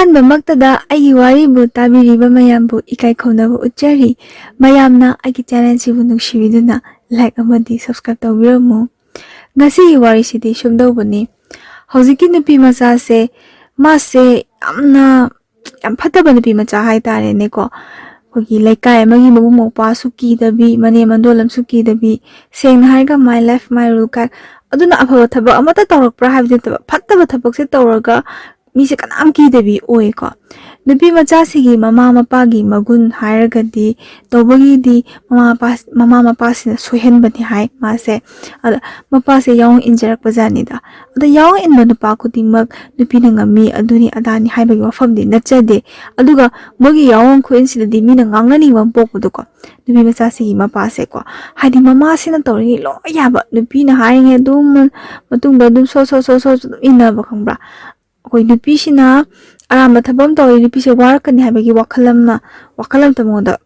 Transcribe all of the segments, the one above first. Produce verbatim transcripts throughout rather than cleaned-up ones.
ꯑꯍꯥꯟꯕꯃꯛꯇꯗ ꯑꯩꯒꯤ ꯋꯥꯔꯤꯕꯨ ꯇꯥꯕꯤꯔꯤꯕ ꯃꯌꯥꯝꯕꯨ ꯏꯀꯥꯏ ꯈꯨꯝꯅꯕ ꯎꯠꯆꯔꯤ꯫ ꯃꯌꯥꯝꯅ ꯑꯩꯒꯤ ꯆꯦꯅꯦꯜꯁꯤꯕꯨ ꯅꯨꯡꯁꯤꯕꯤꯗꯨꯅ ꯂꯥꯏꯛ ꯑꯃꯗꯤ ꯁꯕꯁꯀ꯭ꯔꯥꯏꯕ ꯇꯧꯕꯤꯔꯝꯃꯨ꯫ ꯉꯁꯤꯒꯤ ꯋꯥꯔꯤꯁꯤꯗꯤ ꯁꯨꯝꯗꯧꯕꯅꯤ꯫ ꯍꯧꯖꯤꯛꯀꯤ ꯅꯨꯄꯤ ꯃꯆꯥꯁꯦ, ꯃꯥꯁꯦ ꯌꯥꯝꯅ, ꯌꯥꯝ ꯐꯠꯇꯕ ꯅꯨꯄꯤ ꯃꯆꯥ ꯍꯥꯏꯇꯥꯔꯦꯅꯦꯀꯣ꯫ ꯑꯩꯈꯣꯏꯒꯤ ꯂꯩꯀꯥꯏ ꯑꯃꯒꯤ ꯃꯕꯨꯡ ꯃꯧꯄ꯭ꯋꯥꯁꯨ ꯀꯤꯗꯕꯤ, ꯃꯅꯦꯝ ꯃꯗꯣꯜ ꯑꯃꯁꯨ ꯀꯤꯗꯕꯤ, ꯁꯦꯡꯅ ꯍꯥꯏꯔꯒ my life my rule ꯀꯥꯏ꯫ ꯑꯗꯨꯅ ꯑꯐꯕ ꯊꯕꯛ ꯑꯃꯠꯇ ꯇꯧꯔꯛꯄ꯭ꯔꯥ ꯍꯥꯏꯕꯗꯤ ꯅꯠꯇꯕ, ꯐꯠꯇꯕ ꯊꯕꯛꯁꯦ ꯇꯧꯔꯒ ꯃꯤꯁꯦ ꯀꯅꯥꯝ ꯀꯤꯗꯕꯤ ꯑꯣꯏꯀꯣ꯫ ꯅꯨꯄꯤ ꯃꯆꯥꯁꯤꯒꯤ ꯃꯃꯥ ꯃꯄꯥꯒꯤ ꯃꯒꯨꯟ ꯍꯥꯏꯔꯒꯗꯤ, ꯇꯧꯕꯒꯤꯗꯤ ꯃꯃꯥ ꯃꯄꯥ, ꯃꯃꯥ ꯃꯄꯥꯁꯤꯅ ꯁꯣꯏꯍꯟꯕꯅꯤ ꯍꯥꯏ ꯃꯥꯁꯦ꯫ ꯑꯗ ꯃꯄꯥꯁꯦ ꯌꯥꯑꯣꯡ ꯏꯟꯖꯔꯛꯄ ꯖꯥꯠꯅꯤꯗ꯫ ꯑꯗ ꯌꯥꯑꯣꯡ ꯏꯟꯕ ꯅꯨꯄꯥ ꯈꯨꯗꯤꯡꯃꯛ ꯅꯨꯄꯤꯅ ꯉꯝꯃꯤ, ꯑꯗꯨꯅꯤ ꯑꯗꯥꯅꯤ ꯍꯥꯏꯕꯒꯤ ꯋꯥꯐꯝꯗꯤ ꯅꯠꯆꯗꯦ꯫ ꯑꯗꯨꯒ ꯃꯣꯏꯒꯤ ꯌꯥꯑꯣꯡ ꯈꯨꯏꯟꯁꯤꯗꯗꯤ ꯃꯤꯅ ꯉꯥꯡꯅꯅꯤꯡꯕ ꯑꯃ ꯄꯣꯛꯄꯗꯣꯀꯣ, ꯅꯨꯄꯤ ꯃꯆꯥꯁꯤꯒꯤ ꯃꯄꯥꯁꯦꯀꯣ꯫ ꯍꯥꯏꯗꯤ ꯃꯃꯥꯁꯤꯅ ꯇꯧꯔꯤꯉꯩ ꯂꯣꯏ ꯌꯥꯕ, ꯅꯨꯄꯤꯅ ꯍꯥꯏꯔꯤꯉꯩ ꯑꯗꯨꯝ ꯃꯇꯨꯡꯗ ꯑꯗꯨꯝ ꯁꯣ ꯁꯣ ꯁꯣ ꯁꯣ ꯑꯗꯨꯝ ꯏꯟꯅꯕ, ꯈꯪꯕ꯭ꯔꯥ? ꯑꯩꯈꯣꯏ ꯅꯨꯄꯤꯁꯤꯅ ꯑꯔꯥꯟꯕ ꯊꯕꯛ ꯑꯃ ꯇꯧꯔꯤ, ꯅꯨꯄꯤꯁꯦ ꯋꯥꯔꯛꯀꯅꯤ ꯍꯥꯏꯕꯒꯤ ꯋꯥꯈꯜ ꯑꯃ, ꯋꯥꯈꯜ ꯑꯃꯇ ꯃꯉꯣꯟꯗ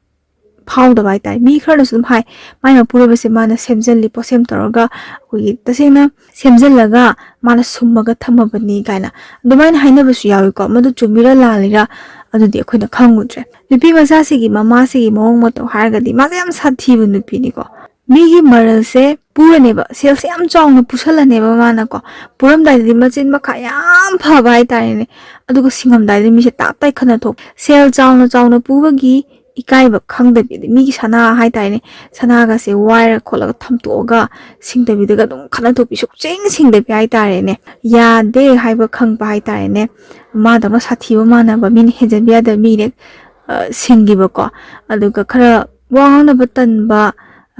ꯐꯥꯎꯗꯕ ꯍꯥꯏꯇꯥꯔꯦ꯫ ꯃꯤ ꯈꯔꯅꯁꯨ ꯑꯗꯨꯝ ꯍꯥꯏ, ꯃꯥꯏ ꯃꯄꯨꯔꯣꯏꯕꯁꯦ ꯃꯥꯅ ꯁꯦꯝꯖꯜꯂꯤ, ꯄꯣꯠꯁꯦꯝ ꯇꯧꯔꯒ ꯑꯩꯈꯣꯏꯒꯤ ꯇꯁꯦꯡꯅ ꯁꯦꯝꯖꯜꯂꯒ ꯃꯥꯅ ꯁꯨꯝꯃꯒ ꯊꯝꯃꯕꯅꯤ ꯀꯥꯏꯅ ꯑꯗꯨꯃꯥꯏꯅ ꯍꯥꯏꯅꯕꯁꯨ ꯌꯥꯎꯏꯀꯣ꯫ ꯃꯗꯨ ꯆꯨꯝꯃꯤꯔꯥ ꯂꯥꯜꯂꯤꯔꯥ ꯑꯗꯨꯗꯤ ꯑꯩꯈꯣꯏꯅ ꯈꯪꯉꯨꯗ꯭ꯔꯦ꯫ ꯅꯨꯄꯤ ꯃꯆꯥꯁꯤꯒꯤ ꯃꯃꯥꯁꯤꯒꯤ ꯃꯑꯣꯡ ꯃꯇꯧ ꯍꯥꯏꯔꯒꯗꯤ ꯃꯥꯁꯦ ꯌꯥꯝ ꯁꯥꯊꯤꯕ ꯅꯨꯄꯤꯅꯤꯀꯣ꯫ ꯃꯤꯒꯤ ꯃꯔꯜꯁꯦ ꯄꯨꯔꯅꯦꯕ, ꯁꯦꯜꯁꯦ ꯌꯥꯝ ꯆꯥꯎꯅ ꯄꯨꯁꯜꯂꯅꯦꯕ ꯃꯥꯅꯀꯣ꯫ ꯄꯨꯔꯝꯗꯥꯏꯗꯗꯤ ꯃꯆꯤꯟ ꯃꯈꯥ ꯌꯥꯝ ꯐꯕ ꯍꯥꯏꯇꯥꯔꯦꯅꯦ, ꯑꯗꯨꯒ ꯁꯤꯡꯉꯝꯗꯥꯏꯗꯗꯤ ꯃꯤꯁꯦ ꯇꯥꯞ ꯇꯥꯏ ꯈꯠꯅ ꯊꯣꯛ꯫ ꯁꯦꯜ ꯆꯥꯎꯅ ꯆꯥꯎꯅ ꯄꯨꯕꯒꯤ ꯏꯀꯥꯏꯕ ꯈꯪꯗꯕꯤ, ꯑꯗꯩ ꯃꯤꯒꯤ ꯁꯅꯥ ꯍꯥꯏꯇꯥꯔꯦꯅꯦ, ꯁꯅꯥꯒꯁꯦ ꯋꯥꯏꯔ ꯈꯣꯠꯂꯒ ꯊꯝꯇꯣꯛꯑꯒ ꯁꯤꯡꯗꯕꯤꯗꯒ ꯑꯗꯨꯝ ꯈꯠꯅ ꯊꯣꯛꯄꯤ, ꯁꯨꯛꯁꯤꯡ ꯁꯤꯡꯗꯕꯤ ꯍꯥꯏꯇꯥꯔꯦꯅꯦ꯫ ꯌꯥꯗꯦ ꯍꯥꯏꯕ ꯈꯪꯕ ꯍꯥꯏꯇꯥꯔꯦꯅꯦ꯫ ꯃꯥꯗꯧꯅ ꯁꯥꯊꯤꯕ ꯃꯥꯟꯅꯕ, ꯃꯤꯅ ꯍꯦꯟꯖꯟꯕ ꯌꯥꯗꯕ ꯃꯤꯅꯦ, ꯑ, ꯁꯤꯡꯈꯤꯕꯀꯣ꯫ ꯑꯗꯨꯒ ꯈꯔ ꯋꯥ ꯉꯥꯡꯅꯕ ꯇꯟꯕ,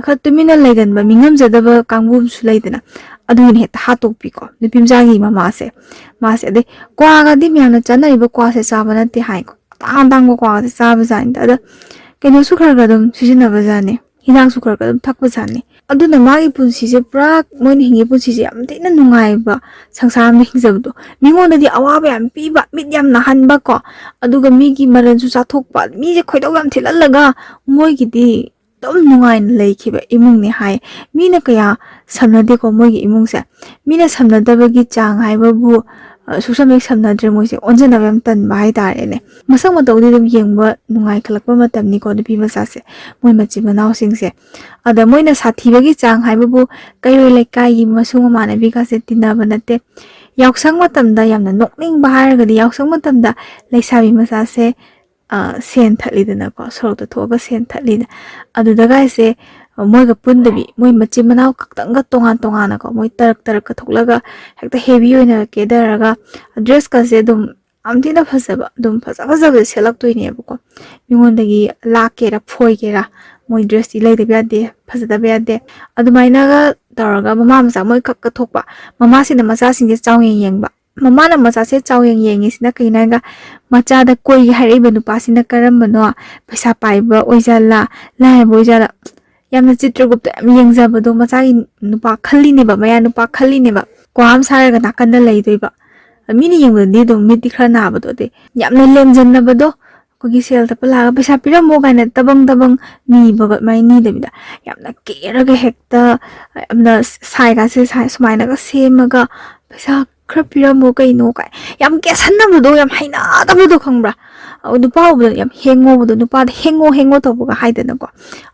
ꯈꯔ ꯇꯨꯃꯤꯟꯅ ꯂꯩꯒꯟꯕ, ꯃꯤ ꯉꯝꯖꯗꯕ ꯀꯥꯡꯕꯨ ꯑꯃꯁꯨ ꯂꯩꯗꯅ, ꯑꯗꯨꯒꯤꯅ ꯍꯦꯛꯇ ꯍꯥꯠꯇꯣꯛꯄꯤꯀꯣ ꯅꯨꯄꯤ ꯃꯆꯥꯒꯤ ꯃꯃꯥꯁꯦ꯫ ꯃꯥꯁꯦ ꯑꯗꯩ ꯀ꯭ꯋꯥꯒꯗꯤ ꯃꯌꯥꯝꯅ ꯆꯥꯅꯔꯤꯕ ꯀ꯭ꯋꯥꯁꯦ ꯆꯥꯕ ꯅꯠꯇꯦ ꯍꯥꯏꯀꯣ꯫ ꯑꯇꯥꯡ ꯑꯇꯥꯡꯕ ꯀ꯭ꯋꯥꯒꯁꯦ ꯆꯥꯕ ꯖꯥꯠꯅꯤꯗ꯫ ꯑꯗ ꯀꯩꯅꯣꯁꯨ ꯈꯔ ꯈꯔ ꯑꯗꯨꯝ ꯁꯤꯖꯤꯟꯅꯕ ꯖꯥꯠꯅꯤ, ꯍꯤꯗꯥꯛꯁꯨ ꯈꯔ ꯈꯔ ꯑꯗꯨꯝ ꯊꯛꯄ ꯖꯥꯠꯅꯤ꯫ ꯑꯗꯨꯅ ꯃꯥꯒꯤ ꯄꯨꯟꯁꯤꯁꯦ ꯄꯨꯔꯥ, ꯃꯣꯏꯅ ꯍꯤꯡꯉꯤ ꯄꯨꯟꯁꯤꯁꯦ ꯌꯥꯝ ꯊꯤꯅ ꯅꯨꯡꯉꯥꯏꯕ ꯁꯪꯁꯥꯔ ꯑꯃꯗ ꯍꯤꯡꯖꯕꯗꯣ꯫ ꯃꯤꯉꯣꯟꯗꯗꯤ ꯑꯋꯥꯕ ꯌꯥꯝ ꯄꯤꯕ, ꯃꯤꯠ ꯌꯥꯝ ꯅꯥꯍꯟꯕ ꯀꯣ, ꯑꯗꯨꯒ ꯃꯤꯒꯤ ꯃꯔꯜꯁꯨ ꯆꯥꯊꯣꯛꯄ, ꯃꯤꯁꯦ ꯈꯣꯏꯗꯧ ꯌꯥꯝ ꯊꯤꯜꯍꯜꯂꯒ ꯃꯣꯏꯒꯤꯗꯤ ꯑꯗꯨꯝ ꯅꯨꯡꯉꯥꯏꯅ ꯂꯩꯈꯤꯕ ꯏꯃꯨꯡꯅꯦ ꯍꯥꯏ꯫ ꯃꯤꯅ ꯀꯌꯥ ꯁꯝꯅꯗꯦꯀꯣ ꯃꯣꯏꯒꯤ ꯏꯃꯨꯡꯁꯦ꯫ ꯃꯤꯅ ꯁꯝꯅꯗꯕꯒꯤ ꯆꯥꯡ ꯍꯥꯏꯕꯕꯨ, ꯑ, ꯁꯨꯛꯁꯝ ꯍꯦꯛ ꯁꯝꯅꯗ꯭ꯔꯦ꯫ ꯃꯣꯏꯁꯦ ꯑꯣꯟꯖꯟꯅꯕ ꯌꯥꯝ ꯇꯟꯕ ꯍꯥꯏꯇꯥꯔꯦꯅꯦ꯫ ꯃꯁꯛ ꯃꯇꯧꯗꯤ ꯑꯗꯨꯝ ꯌꯦꯡꯕ ꯅꯨꯡꯉꯥꯏꯈꯠꯂꯛꯄ ꯃꯇꯝꯅꯤꯀꯣ, ꯅꯨꯄꯤ ꯃꯆꯥꯁꯦ, ꯃꯣꯏ ꯃꯆꯤꯟ ꯃꯅꯥꯎꯁꯤꯡꯁꯦ꯫ ꯑꯗ ꯃꯣꯏꯅ ꯁꯥꯊꯤꯕꯒꯤ ꯆꯥꯡ ꯍꯥꯏꯕꯕꯨ, ꯀꯩꯔꯣꯏ ꯂꯩꯀꯥꯏꯒꯤ ꯃꯁꯨ ꯃꯃꯥꯟꯅꯕꯤꯒꯁꯦ ꯇꯤꯟꯅꯕ ꯅꯠꯇꯦ꯫ ꯌꯥꯎꯁꯪ ꯃꯇꯝꯗ ꯌꯥꯝꯅ ꯅꯣꯛꯅꯤꯡꯕ ꯍꯥꯏꯔꯒꯗꯤ, ꯌꯥꯎꯁꯪ ꯃꯇꯝꯗ ꯂꯩꯁꯥꯕꯤ ꯃꯆꯥꯁꯦ, ꯑ, ꯁꯦꯟ ꯊꯠꯂꯤꯗꯅꯀꯣ, ꯁꯣꯔꯣꯛꯇ ꯊꯣꯛꯑꯒ ꯁꯦꯟ ꯊꯠꯂꯤꯅ꯫ ꯑꯗꯨꯗꯒꯥꯏꯁꯦ, ꯑ, ꯃꯣꯏꯒ ꯄꯨꯟꯗꯕꯤ, ꯃꯣꯏ ꯃꯆꯤꯟ ꯃꯅꯥꯎ ꯈꯛꯇꯪꯒ ꯇꯣꯉꯥꯟ ꯇꯣꯉꯥꯟꯅꯀꯣ, ꯃꯣꯏ ꯇꯔꯛ ꯇꯔꯛꯀ ꯊꯣꯛꯂꯒ ꯍꯦꯛꯇ ꯍꯦꯕꯤ ꯑꯣꯏꯅ ꯀꯦꯗꯔꯒ, ꯗ꯭ꯔꯦꯁꯀꯁꯦ ꯑꯗꯨꯝ ꯌꯥꯝ ꯊꯤꯅ ꯐꯖꯕ, ꯑꯗꯨꯝ ꯐꯖ ꯐꯖꯕꯁꯦ ꯁꯦꯠꯂꯛꯇꯣꯏꯅꯦꯕꯀꯣ꯫ ꯃꯤꯉꯣꯟꯗꯒꯤ ꯂꯥꯛꯀꯦꯔꯥ ꯐꯣꯏꯒꯦꯔꯥ, ꯃꯣꯏ ꯗ꯭ꯔꯦꯁꯇꯤ ꯂꯩꯗꯕ ꯌꯥꯗꯦ, ꯐꯖꯗꯕ ꯌꯥꯗꯦ꯫ ꯑꯗꯨꯃꯥꯏꯅꯒ ꯇꯧꯔꯒ ꯃꯃꯥ ꯃꯆꯥ ꯃꯣꯏ ꯈꯛꯀ ꯊꯣꯛꯄ, ꯃꯃꯥꯁꯤꯅ ꯃꯆꯥꯁꯤꯡꯁꯦ ꯆꯥꯎꯌꯦꯡ ꯌꯦꯡꯕ꯫ ꯃꯃꯥꯅ ꯃꯆꯥꯁꯦ ꯆꯥꯎꯌꯦꯡ ꯌꯦꯡꯉꯤꯁꯤꯅ ꯀꯩꯅꯣ ꯍꯥꯏꯔꯒ, ꯃꯆꯥꯗ ꯀꯣꯏꯒꯦ ꯍꯥꯏꯔꯛꯏꯕ ꯅꯨꯄꯥꯁꯤꯅ ꯀꯔꯝꯕꯅꯣ? ꯄꯩꯁꯥ ꯄꯥꯏꯕ ꯑꯣꯏꯖꯥꯠꯂꯥ? ꯂꯥꯏꯔꯕ ꯑꯣꯏꯖꯥꯠꯂꯥ? ꯌꯥꯝꯅ ꯆꯤꯇ꯭ꯔꯒꯨꯞꯇ ꯌꯥꯝ ꯌꯦꯡꯖꯕꯗꯣ, ꯃꯆꯥꯒꯤ ꯅꯨꯄꯥ ꯈꯜꯂꯤꯅꯦꯕ, ꯃꯌꯥ ꯅꯨꯄꯥ ꯈꯜꯂꯤꯅꯦꯕ꯫ ꯀ꯭ꯋꯥ ꯑꯃ ꯁꯥꯔꯒ ꯅꯥꯀꯟꯗ ꯂꯩꯗꯣꯏꯕ꯫ ꯃꯤꯅ ꯌꯦꯡꯕꯗꯗꯤ ꯑꯗꯨꯝ ꯃꯤꯠꯇꯤ ꯈꯔ ꯅꯥꯕꯗꯣ, ꯑꯗꯩ ꯌꯥꯝꯅ ꯂꯦꯝꯖꯟꯅꯕꯗꯣ, ꯑꯩꯈꯣꯏꯒꯤ ꯁꯦꯜ ꯇꯞꯄ ꯂꯥꯛꯑꯒ ꯄꯩꯁꯥ ꯄꯤꯔꯝꯃꯣ ꯀꯥꯏꯅ ꯇꯕꯪ ꯇꯕꯪ ꯅꯤꯕꯒ ꯑꯗꯨꯃꯥꯏꯅ ꯅꯤꯗꯕꯤꯗ, ꯌꯥꯝꯅ ꯀꯦꯔꯒ ꯍꯦꯛꯇ, ꯌꯥꯝꯅ ꯁꯥꯏꯒꯁꯦ ꯁꯥꯏ ꯁꯨꯃꯥꯏꯅꯒ ꯁꯦꯝꯃꯒ, "ꯄꯩꯁꯥ ꯈꯔ ꯄꯤꯔꯝꯃꯣ ꯀꯩꯅꯣ" ꯀꯥꯏ ꯌꯥꯝ ꯀꯦꯁꯟꯅꯕꯗꯣ, ꯌꯥꯝ ꯍꯩꯅꯗꯕꯗꯣ, ꯈꯪꯕ꯭ꯔꯥ? ꯑ, ꯅꯨꯄꯥ ꯎꯕꯗ ꯌꯥꯝ ꯍꯦꯡꯉꯣꯕꯗꯣ, ꯅꯨꯄꯥꯗ "ꯍꯦꯡꯉꯣ ꯍꯦꯡꯉꯣ" ꯇꯧꯕꯒ ꯍꯥꯏꯗꯅꯀꯣ,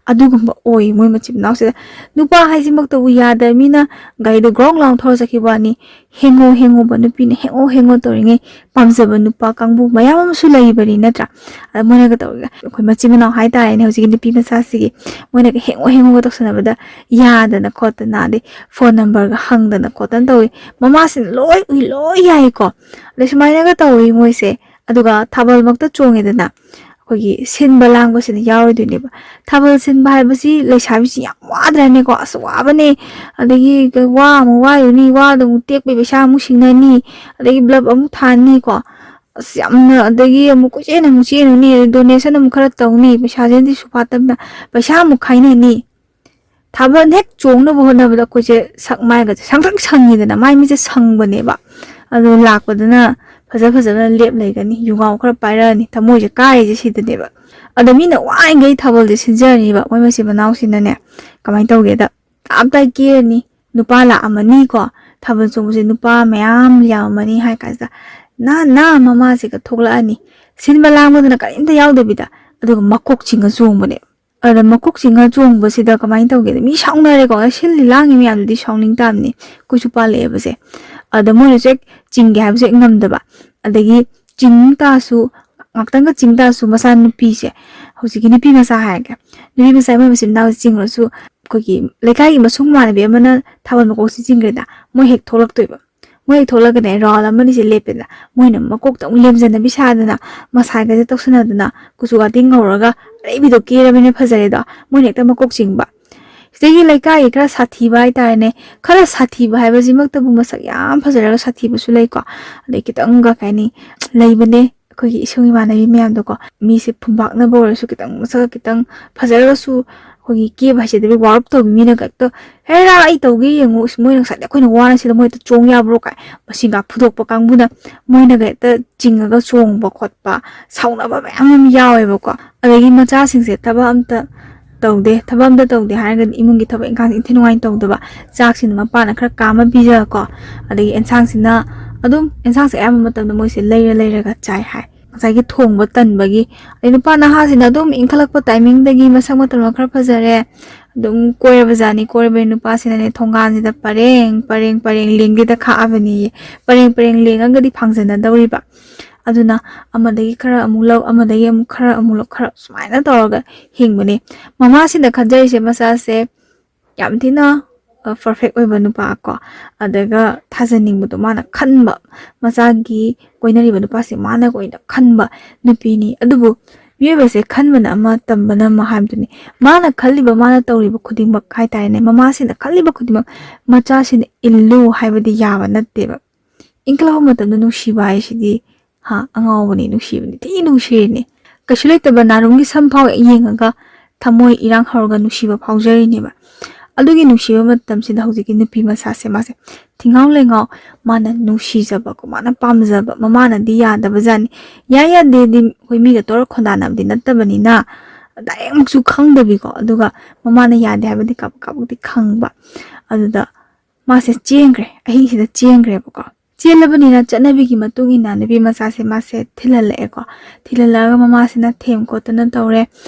ꯑꯗꯨꯒꯨꯝꯕ ꯑꯣꯏ ꯃꯣꯏ ꯃꯆꯤꯟ ꯃꯅꯥꯎꯁꯤꯗ꯫ ꯅꯨꯄꯥ ꯍꯥꯏꯁꯤꯃꯛꯇꯕꯨ ꯌꯥꯗꯕ ꯃꯤꯅ ꯒꯥꯔꯤꯗꯣ ꯒ꯭ꯔꯣꯡ ꯂꯥꯎ ꯊꯧꯔ ꯆꯠꯈꯤꯕ ꯋꯥꯅꯤ, ꯍꯦꯡꯉꯣ ꯍꯦꯡꯉꯣꯕ, ꯅꯨꯄꯤꯅ ꯍꯦꯡꯉꯣ ꯍꯦꯡꯉꯣ ꯇꯧꯔꯤꯉꯩ ꯄꯥꯝꯖꯕ ꯅꯨꯄꯥ ꯀꯥꯡꯕꯨ ꯃꯌꯥꯝ ꯑꯃꯁꯨ ꯂꯩꯕꯅꯤ, ꯅꯠꯇ꯭ꯔꯥ? ꯑꯗ ꯃꯣꯏꯅꯒ ꯇꯧꯔꯒ, ꯑꯩꯈꯣꯏ ꯃꯆꯤꯟ ꯃꯅꯥꯎ ꯍꯥꯏꯇꯥꯔꯦꯅꯦ, ꯍꯧꯖꯤꯛꯀꯤ ꯅꯨꯄꯤ ꯃꯆꯥꯁꯤꯒꯤ, ꯃꯣꯏꯅꯒ ꯍꯦꯡꯉꯣ ꯍꯦꯡꯉꯣꯒ ꯇꯧꯁꯟꯅꯕꯗ ꯌꯥꯗꯅ ꯈꯣꯠꯇꯅ, ꯑꯗꯩ ꯐꯣꯟ ꯅꯝꯕꯔꯒ ꯍꯪꯗꯅ ꯈꯣꯠꯇꯅ ꯇꯧꯏ꯫ ꯃꯃꯥꯁꯤꯅ ꯂꯣꯏ ꯎꯏ, ꯂꯣꯏ ꯌꯥꯏꯀꯣ꯫ ꯑꯗꯩ ꯁꯨꯃꯥꯏꯅꯒ ꯇꯧꯏ ꯃꯣꯏꯁꯦ꯫ ꯑꯗꯨꯒ ꯊꯥꯕꯜꯃꯛꯇ ꯆꯣꯡꯉꯦꯗꯅ, ꯑꯩꯈꯣꯏꯒꯤ ꯁꯤꯟꯕ ꯂꯥꯡꯕꯁꯤꯗ ꯌꯥꯎꯔꯣꯏꯗꯣꯏꯅꯦꯕ꯫ ꯊꯥꯕꯜ ꯁꯤꯟꯕ ꯍꯥꯏꯕꯁꯤ ꯂꯩꯁꯥꯕꯤꯁꯤ ꯌꯥꯝ ꯋꯥꯗ꯭ꯔꯅꯦꯀꯣ? ꯑꯁ, ꯋꯥꯕꯅꯦ꯫ ꯑꯗꯒꯤ ꯋꯥ ꯑꯃꯨꯛ ꯋꯥꯔꯨꯅꯤ, ꯋꯥꯗꯣ ꯑꯃꯨꯛ ꯇꯦꯛꯄꯩ ꯄꯩꯁꯥ ꯑꯃꯨꯛ ꯁꯤꯡꯅꯅꯤ, ꯑꯗꯒꯤ ꯕ꯭ꯂꯞ ꯑꯃꯨꯛ ꯊꯥꯅꯤꯀꯣ꯫ ꯑꯁ, ꯌꯥꯝꯅ, ꯑꯗꯒꯤ ꯑꯃꯨꯛ ꯀꯣꯏꯆꯦꯟ ꯑꯃꯨꯛ ꯆꯦꯟꯅꯨꯅꯤ, ꯗꯣꯅꯦꯁꯟ ꯑꯃꯨꯛ ꯈꯔ ꯇꯧꯅꯤ, ꯄꯩꯁꯥꯁꯤꯅꯗꯤ ꯁꯨꯐꯥꯠꯇꯕꯅ ꯄꯩꯁꯥ ꯑꯃꯨꯛ ꯈꯥꯏꯅꯅꯤ꯫ ꯊꯥꯕꯜ ꯍꯦꯛ ꯆꯣꯡꯅꯕ ꯍꯣꯠꯅꯕꯗ ꯑꯩꯈꯣꯏꯁꯦ ꯁꯛ ꯃꯥꯏꯒꯁꯦ ꯁꯪꯇ꯭ꯔꯤꯛ ꯁꯪꯉꯤꯗꯅ, ꯃꯥꯏ ꯃꯤꯠꯁꯦ ꯁꯪꯕꯅꯦꯕ꯫ ꯑꯗꯣ ꯂꯥꯛꯄꯗꯅ ꯐꯖ ꯐꯖꯅ ꯂꯦꯞ ꯂꯩꯒꯅꯤ, ꯌꯨꯉꯥꯎ ꯈꯔ ꯄꯥꯏꯔꯛꯑꯅꯤ, ꯊꯃꯣꯏꯁꯦ ꯀꯥꯏꯔꯤꯁꯦ ꯁꯤꯗꯅꯦꯕ꯫ ꯑꯗꯣ ꯃꯤꯅ ꯋꯥꯔꯤꯉꯩ ꯊꯥꯕꯜꯁꯦ ꯁꯤꯟꯖꯔꯅꯤꯕ, ꯃꯣꯏ ꯃꯆꯤꯟ ꯃꯅꯥꯎꯁꯤꯅꯅꯦ ꯀꯃꯥꯏꯅ ꯇꯧꯒꯦꯗ, ꯇꯞ ꯇꯥꯏ ꯀꯦꯔꯅꯤ, ꯅꯨꯄꯥ ꯂꯥꯛꯑꯝꯃꯅꯤꯀꯣ, ꯊꯥꯕꯜ ꯆꯣꯡꯕꯁꯦ ꯅꯨꯄꯥ ꯃꯌꯥꯝ ꯌꯥꯝꯃꯅꯤ ꯍꯥꯏ ꯀꯥꯟꯁꯤꯗ, ꯅꯥ ꯅꯥ ꯃꯃꯥꯁꯤꯒ ꯊꯣꯛꯂꯛꯑꯅꯤ, ꯁꯤꯟꯕ ꯂꯥꯡꯕꯗꯅ ꯀꯔꯤꯝꯇ ꯌꯥꯎꯗꯕꯤꯗ, ꯑꯗꯨꯒ ꯃꯀꯣꯛ ꯆꯤꯡꯉ ꯆꯣꯡꯕꯅꯦ꯫ ꯑꯗ ꯃꯀꯣꯛ ꯆꯤꯡꯉ ꯆꯣꯡꯕꯁꯤꯗ ꯀꯃꯥꯏꯅ ꯇꯧꯒꯦꯗ, ꯃꯤ ꯁꯥꯎꯅꯔꯦꯀꯣ, ꯁꯤꯜꯂꯤ ꯂꯥꯡꯉꯤ ꯃꯌꯥꯝꯗꯨꯗꯤ ꯁꯥꯎꯅꯤꯡ ꯇꯥꯕꯅꯤ, ꯀꯨꯏꯁꯨ ꯄꯥꯜꯂꯛꯑꯦꯕꯁꯦ꯫ ꯑꯗ ꯃꯣꯏꯅꯁꯨ ꯍꯦꯛ ꯆꯤꯡꯒꯦ ꯍꯥꯏꯕꯁꯨ ꯍꯦꯛ ꯉꯝꯗꯕ, ꯑꯗꯒꯤ ꯆꯤꯡ ꯇꯥꯁꯨ, ꯉꯥꯛꯇꯪꯒ ꯆꯤꯡ ꯇꯥꯁꯨ ꯃꯆꯥ ꯅꯨꯄꯤꯁꯦ, ꯍꯧꯖꯤꯛꯀꯤ ꯅꯨꯄꯤ ꯃꯆꯥ ꯍꯥꯏꯔꯒꯦ, ꯅꯨꯄꯤ ꯃꯆꯥ ꯃꯣꯏ ꯃꯆꯤꯟ ꯃꯅꯥꯎ ꯆꯤꯡꯉꯁꯨ, ꯑꯩꯈꯣꯏꯒꯤ ꯂꯩꯀꯥꯏꯒꯤ ꯃꯁꯨꯡ ꯃꯃꯥꯟꯅꯕꯤ ꯑꯃꯅ ꯊꯥꯕꯜ ꯃꯀꯣꯛꯁꯤ ꯆꯤꯡꯈ꯭ꯔꯦꯗ, ꯃꯣꯏ ꯍꯦꯛ ꯊꯣꯛꯂꯛꯇꯣꯏꯕ꯫ ꯃꯣꯏ ꯍꯦꯛ ꯊꯣꯛꯂꯛꯀꯅꯤ, ꯔꯥꯎꯟ ꯑꯃꯅꯤꯁꯦ ꯂꯦꯞꯄꯦꯗꯅ, ꯃꯣꯏꯅ ꯃꯀꯣꯛꯇ ꯑꯃꯨꯛ ꯂꯦꯝꯖꯅꯕꯤ ꯁꯥꯗꯅ, ꯃꯁꯥꯒꯁꯦ ꯇꯧꯁꯟꯅꯗꯅ, ꯀꯨꯆꯨ ꯀꯥꯇꯤ ꯉꯧꯔꯒ ꯑꯔꯩꯕꯤꯗꯣ ꯀꯦꯔꯕꯅꯤꯅ ꯐꯖꯔꯦꯗꯣ, ꯃꯣꯏꯅ ꯍꯦꯛꯇ ꯃꯀꯣꯛ ꯆꯤꯡꯕ꯫ ꯁꯤꯗꯒꯤ ꯂꯩꯀꯥꯏꯒꯤ ꯈꯔ ꯁꯥꯊꯤꯕ ꯍꯥꯏꯇꯥꯔꯦꯅꯦ, ꯈꯔ ꯁꯥꯊꯤꯕ ꯍꯥꯏꯕꯁꯤꯃꯛꯇꯕꯨ ꯃꯁꯛ ꯌꯥꯝ ꯐꯖꯔꯒ ꯁꯥꯊꯤꯕꯁꯨ ꯂꯩꯀꯣ, ꯑꯗꯩ ꯈꯤꯇꯪꯒ ꯀꯩ ꯍꯥꯏꯅꯤ, ꯂꯩꯕꯅꯦ ꯑꯩꯈꯣꯏꯒꯤ ꯏꯁꯨꯡ ꯏꯃꯥꯟꯅꯕꯤ ꯃꯌꯥꯝꯗꯣꯀꯣ, ꯃꯤꯁꯦ ꯐꯨꯝꯕꯥꯛꯅꯕ ꯑꯣꯏꯔꯁꯨ ꯈꯤꯇꯪ ꯃꯁꯛ ꯈꯤꯇꯪ ꯐꯖꯔꯒꯁꯨ, ꯑꯩꯈꯣꯏꯒꯤ ꯀꯦꯕ ꯍꯥꯏꯁꯤꯗꯕꯨ ꯋꯥꯔꯞ ꯇꯧꯕꯤ ꯃꯤꯅꯒ ꯍꯦꯛꯇ, "ꯍꯦꯔꯥ, ꯑꯩ ꯇꯧꯒꯦ ꯌꯦꯡꯉꯨ, ꯏꯁ, ꯃꯣꯏꯅ ꯉꯁꯥꯏꯗ ꯑꯩꯈꯣꯏꯅ ꯋꯥꯅ ꯁꯤꯗ ꯃꯣꯏ ꯍꯦꯛꯇ ꯆꯣꯡ ꯌꯥꯕ꯭ꯔꯣ?" ꯀꯥꯏ ꯃꯁꯤꯡꯒ ꯐꯨꯗꯣꯛꯄ ꯀꯥꯡꯕꯨꯅ, ꯃꯣꯏꯅꯒ ꯍꯦꯛꯇ ꯆꯤꯡꯉꯒ ꯆꯣꯡꯕ ꯈꯣꯠꯄ, ꯁꯥꯎꯅꯕ ꯃꯌꯥꯝ ꯑꯃ ꯌꯥꯎꯋꯦꯕꯀꯣ꯫ ꯑꯗꯒꯤ ꯃꯆꯥꯁꯤꯡꯁꯦ ꯊꯕꯛ ꯑꯝꯇ ꯇꯧꯗꯦ, ꯊꯕꯛ ꯑꯝꯇ ꯇꯧꯗꯦ ꯍꯥꯏꯔꯒꯗꯤ ꯏꯃꯨꯡꯒꯤ ꯊꯕꯛ ꯏꯪꯈꯥꯡꯁꯦ ꯏꯟꯊꯤ ꯅꯨꯡꯉꯥꯏꯅ ꯇꯧꯗꯕ, ꯆꯥꯛꯁꯤꯅ ꯃꯄꯥꯅ ꯈꯔ ꯀꯥꯝꯃ ꯄꯤꯖꯀꯣ, ꯑꯗꯒꯤ ꯑꯦꯟꯁꯥꯡꯁꯤꯅ ꯑꯗꯨꯝ, ꯑꯦꯟꯁꯥꯡꯁꯦ ꯑꯌꯥꯝꯕ ꯃꯇꯝꯗ ꯃꯣꯏꯁꯦ ꯂꯩꯔ ꯂꯩꯔꯒ ꯆꯥꯏ ꯍꯥꯏ꯫ ꯉꯁꯥꯏꯒꯤ ꯊꯣꯡꯕ ꯇꯟꯕꯒꯤ꯫ ꯑꯗꯩ ꯅꯨꯄꯥ ꯅꯍꯥꯁꯤꯅ ꯑꯗꯨꯝ ꯏꯟꯈꯠꯂꯛꯄ ꯇꯥꯏꯃꯤꯡꯗꯒꯤ ꯃꯁꯛ ꯃꯇꯧꯅ ꯈꯔ ꯐꯖꯔꯦ, ꯑꯗꯨꯝ ꯀꯣꯏꯔꯕ ꯖꯥꯠꯅꯤ꯫ ꯀꯣꯏꯔꯕꯩ ꯅꯨꯄꯥꯁꯤꯅꯅꯦ ꯊꯣꯡꯒꯥꯟꯁꯤꯗ ꯄꯔꯦꯡ ꯄꯔꯦꯡ ꯄꯔꯦꯡ ꯂꯦꯡꯒꯦꯗ ꯈꯥꯛꯑꯕꯅꯤꯌꯦ꯫ ꯄꯔꯦꯡ ꯄꯔꯦꯡ ꯂꯦꯡꯉꯒꯗꯤ ꯐꯥꯡꯖꯟꯅꯗꯧꯔꯤꯕ꯫ ꯑꯗꯨꯅ ꯑꯃꯗꯒꯤ ꯈꯔ ꯑꯃꯨꯛ ꯂꯧ, ꯑꯃꯗꯒꯤ ꯑꯃꯨꯛ ꯈꯔ ꯑꯃꯨꯛ ꯂꯧ, ꯈꯔ ꯁꯨꯃꯥꯏꯅ ꯇꯧꯔꯒ ꯍꯤꯡꯕꯅꯦ꯫ ꯃꯃꯥꯁꯤꯅ ꯈꯟꯖꯔꯤꯁꯦ ꯃꯆꯥꯁꯦ ꯌꯥꯝ ꯊꯤꯅ, ꯑ, ꯄꯔꯐꯦꯛ ꯑꯣꯏꯕ ꯅꯨꯄꯥ ꯀꯣ, ꯑꯗꯨꯒ ꯊꯥꯖꯅꯤꯡꯕꯗꯣ ꯃꯥꯅ ꯈꯟꯕ, ꯃꯆꯥꯒꯤ ꯀꯣꯏꯅꯔꯤꯕ ꯅꯨꯄꯥꯁꯦ ꯃꯥꯅ ꯑꯣꯏꯅ ꯈꯟꯕ ꯅꯨꯄꯤꯅꯤ꯫ ꯑꯗꯨꯕꯨ ꯃꯤꯑꯣꯏꯕꯁꯦ ꯈꯟꯕꯅ ꯑꯃ, ꯇꯝꯕꯅ ꯑꯃ ꯍꯥꯏꯕꯗꯨꯅꯤ꯫ ꯃꯥꯅ ꯈꯜꯂꯤꯕ, ꯃꯥꯅ ꯇꯧꯔꯤꯕ ꯈꯨꯗꯤꯡꯃꯛ ꯍꯥꯏꯇꯥꯔꯦꯅꯦ, ꯃꯃꯥꯁꯤꯅ ꯈꯜꯂꯤꯕ ꯈꯨꯗꯤꯡꯃꯛ ꯃꯆꯥꯁꯤꯅ ꯏꯜꯂꯨ ꯍꯥꯏꯕꯗꯤ ꯌꯥꯕ ꯅꯠꯇꯦꯕ꯫ ꯏꯟꯈꯠꯂꯛꯄ ꯃꯇꯝꯗ ꯅꯨꯡꯁꯤꯕ ꯍꯥꯏꯁꯤꯗꯤ, ꯍꯥ, ꯑꯉꯥꯎꯕꯅꯤ, ꯅꯨꯡꯁꯤꯕꯅꯤ, ꯊꯤ ꯅꯨꯡꯁꯤꯔꯤꯅꯤ꯫ ꯀꯩꯁꯨ ꯂꯩꯇꯕ ꯅꯥꯔꯨꯝꯒꯤ ꯁꯝ ꯐꯥꯎ ꯍꯦꯛ ꯌꯦꯡꯉꯒ ꯊꯃꯣꯏ ꯏꯔꯥꯡ ꯍꯧꯔꯒ ꯅꯨꯡꯁꯤꯕ ꯐꯥꯎꯖꯔꯤꯅꯦꯕ꯫ ꯑꯗꯨꯒꯤ ꯅꯨꯡꯁꯤꯕ ꯃꯇꯝꯁꯤꯗ ꯍꯧꯖꯤꯛꯀꯤ ꯅꯨꯄꯤ ꯃꯆꯥꯁꯦ, ꯃꯥꯁꯦ ꯊꯤꯡꯉꯥꯎ ꯂꯩꯉꯥꯎ, ꯃꯥꯅ ꯅꯨꯡꯁꯤꯖꯕꯀꯣ, ꯃꯥꯅ ꯄꯥꯝꯖꯕ, ꯃꯃꯥꯅꯗꯤ ꯌꯥꯗꯕꯖꯥꯠꯅꯤ꯫ ꯌꯥꯏ ꯌꯥꯗꯦꯗꯤ ꯑꯩꯈꯣꯏ ꯃꯤꯒ ꯇꯧꯔ ꯈꯣꯟꯗꯥꯅꯕꯗꯤ ꯅꯠꯇꯕꯅꯤꯅ, ꯗꯥꯏꯔꯦꯛꯃꯛꯁꯨ ꯈꯪꯗꯕꯤꯀꯣ, ꯑꯗꯨꯒ ꯃꯃꯥꯅ ꯌꯥꯗꯦ ꯍꯥꯏꯕꯗꯤ ꯀꯥꯕꯛ ꯀꯥꯕꯛꯇꯤ ꯈꯪꯕ꯫ ꯑꯗꯨꯗ ꯃꯥꯁꯦ ꯆꯦꯟꯈ꯭ꯔꯦ, ꯑꯍꯤꯡꯁꯤꯗ ꯆꯦꯟꯈ꯭ꯔꯦꯕꯀꯣ꯫ ꯆꯦꯜꯂꯕꯅꯤꯅ ꯆꯠꯅꯕꯤꯒꯤ ꯃꯇꯨꯡ ꯏꯟꯅ ꯅꯨꯄꯤ ꯃꯆꯥꯁꯦ ꯃꯥꯁꯦ ꯊꯤꯜꯍꯜꯂꯛꯑꯦꯀꯣ꯫ ꯊꯤꯜꯍꯜꯂꯛꯑꯒ ꯃꯃꯥꯁꯤꯅ ꯊꯦꯝ ꯈꯣꯠꯇꯅ ꯇꯧꯔꯦ,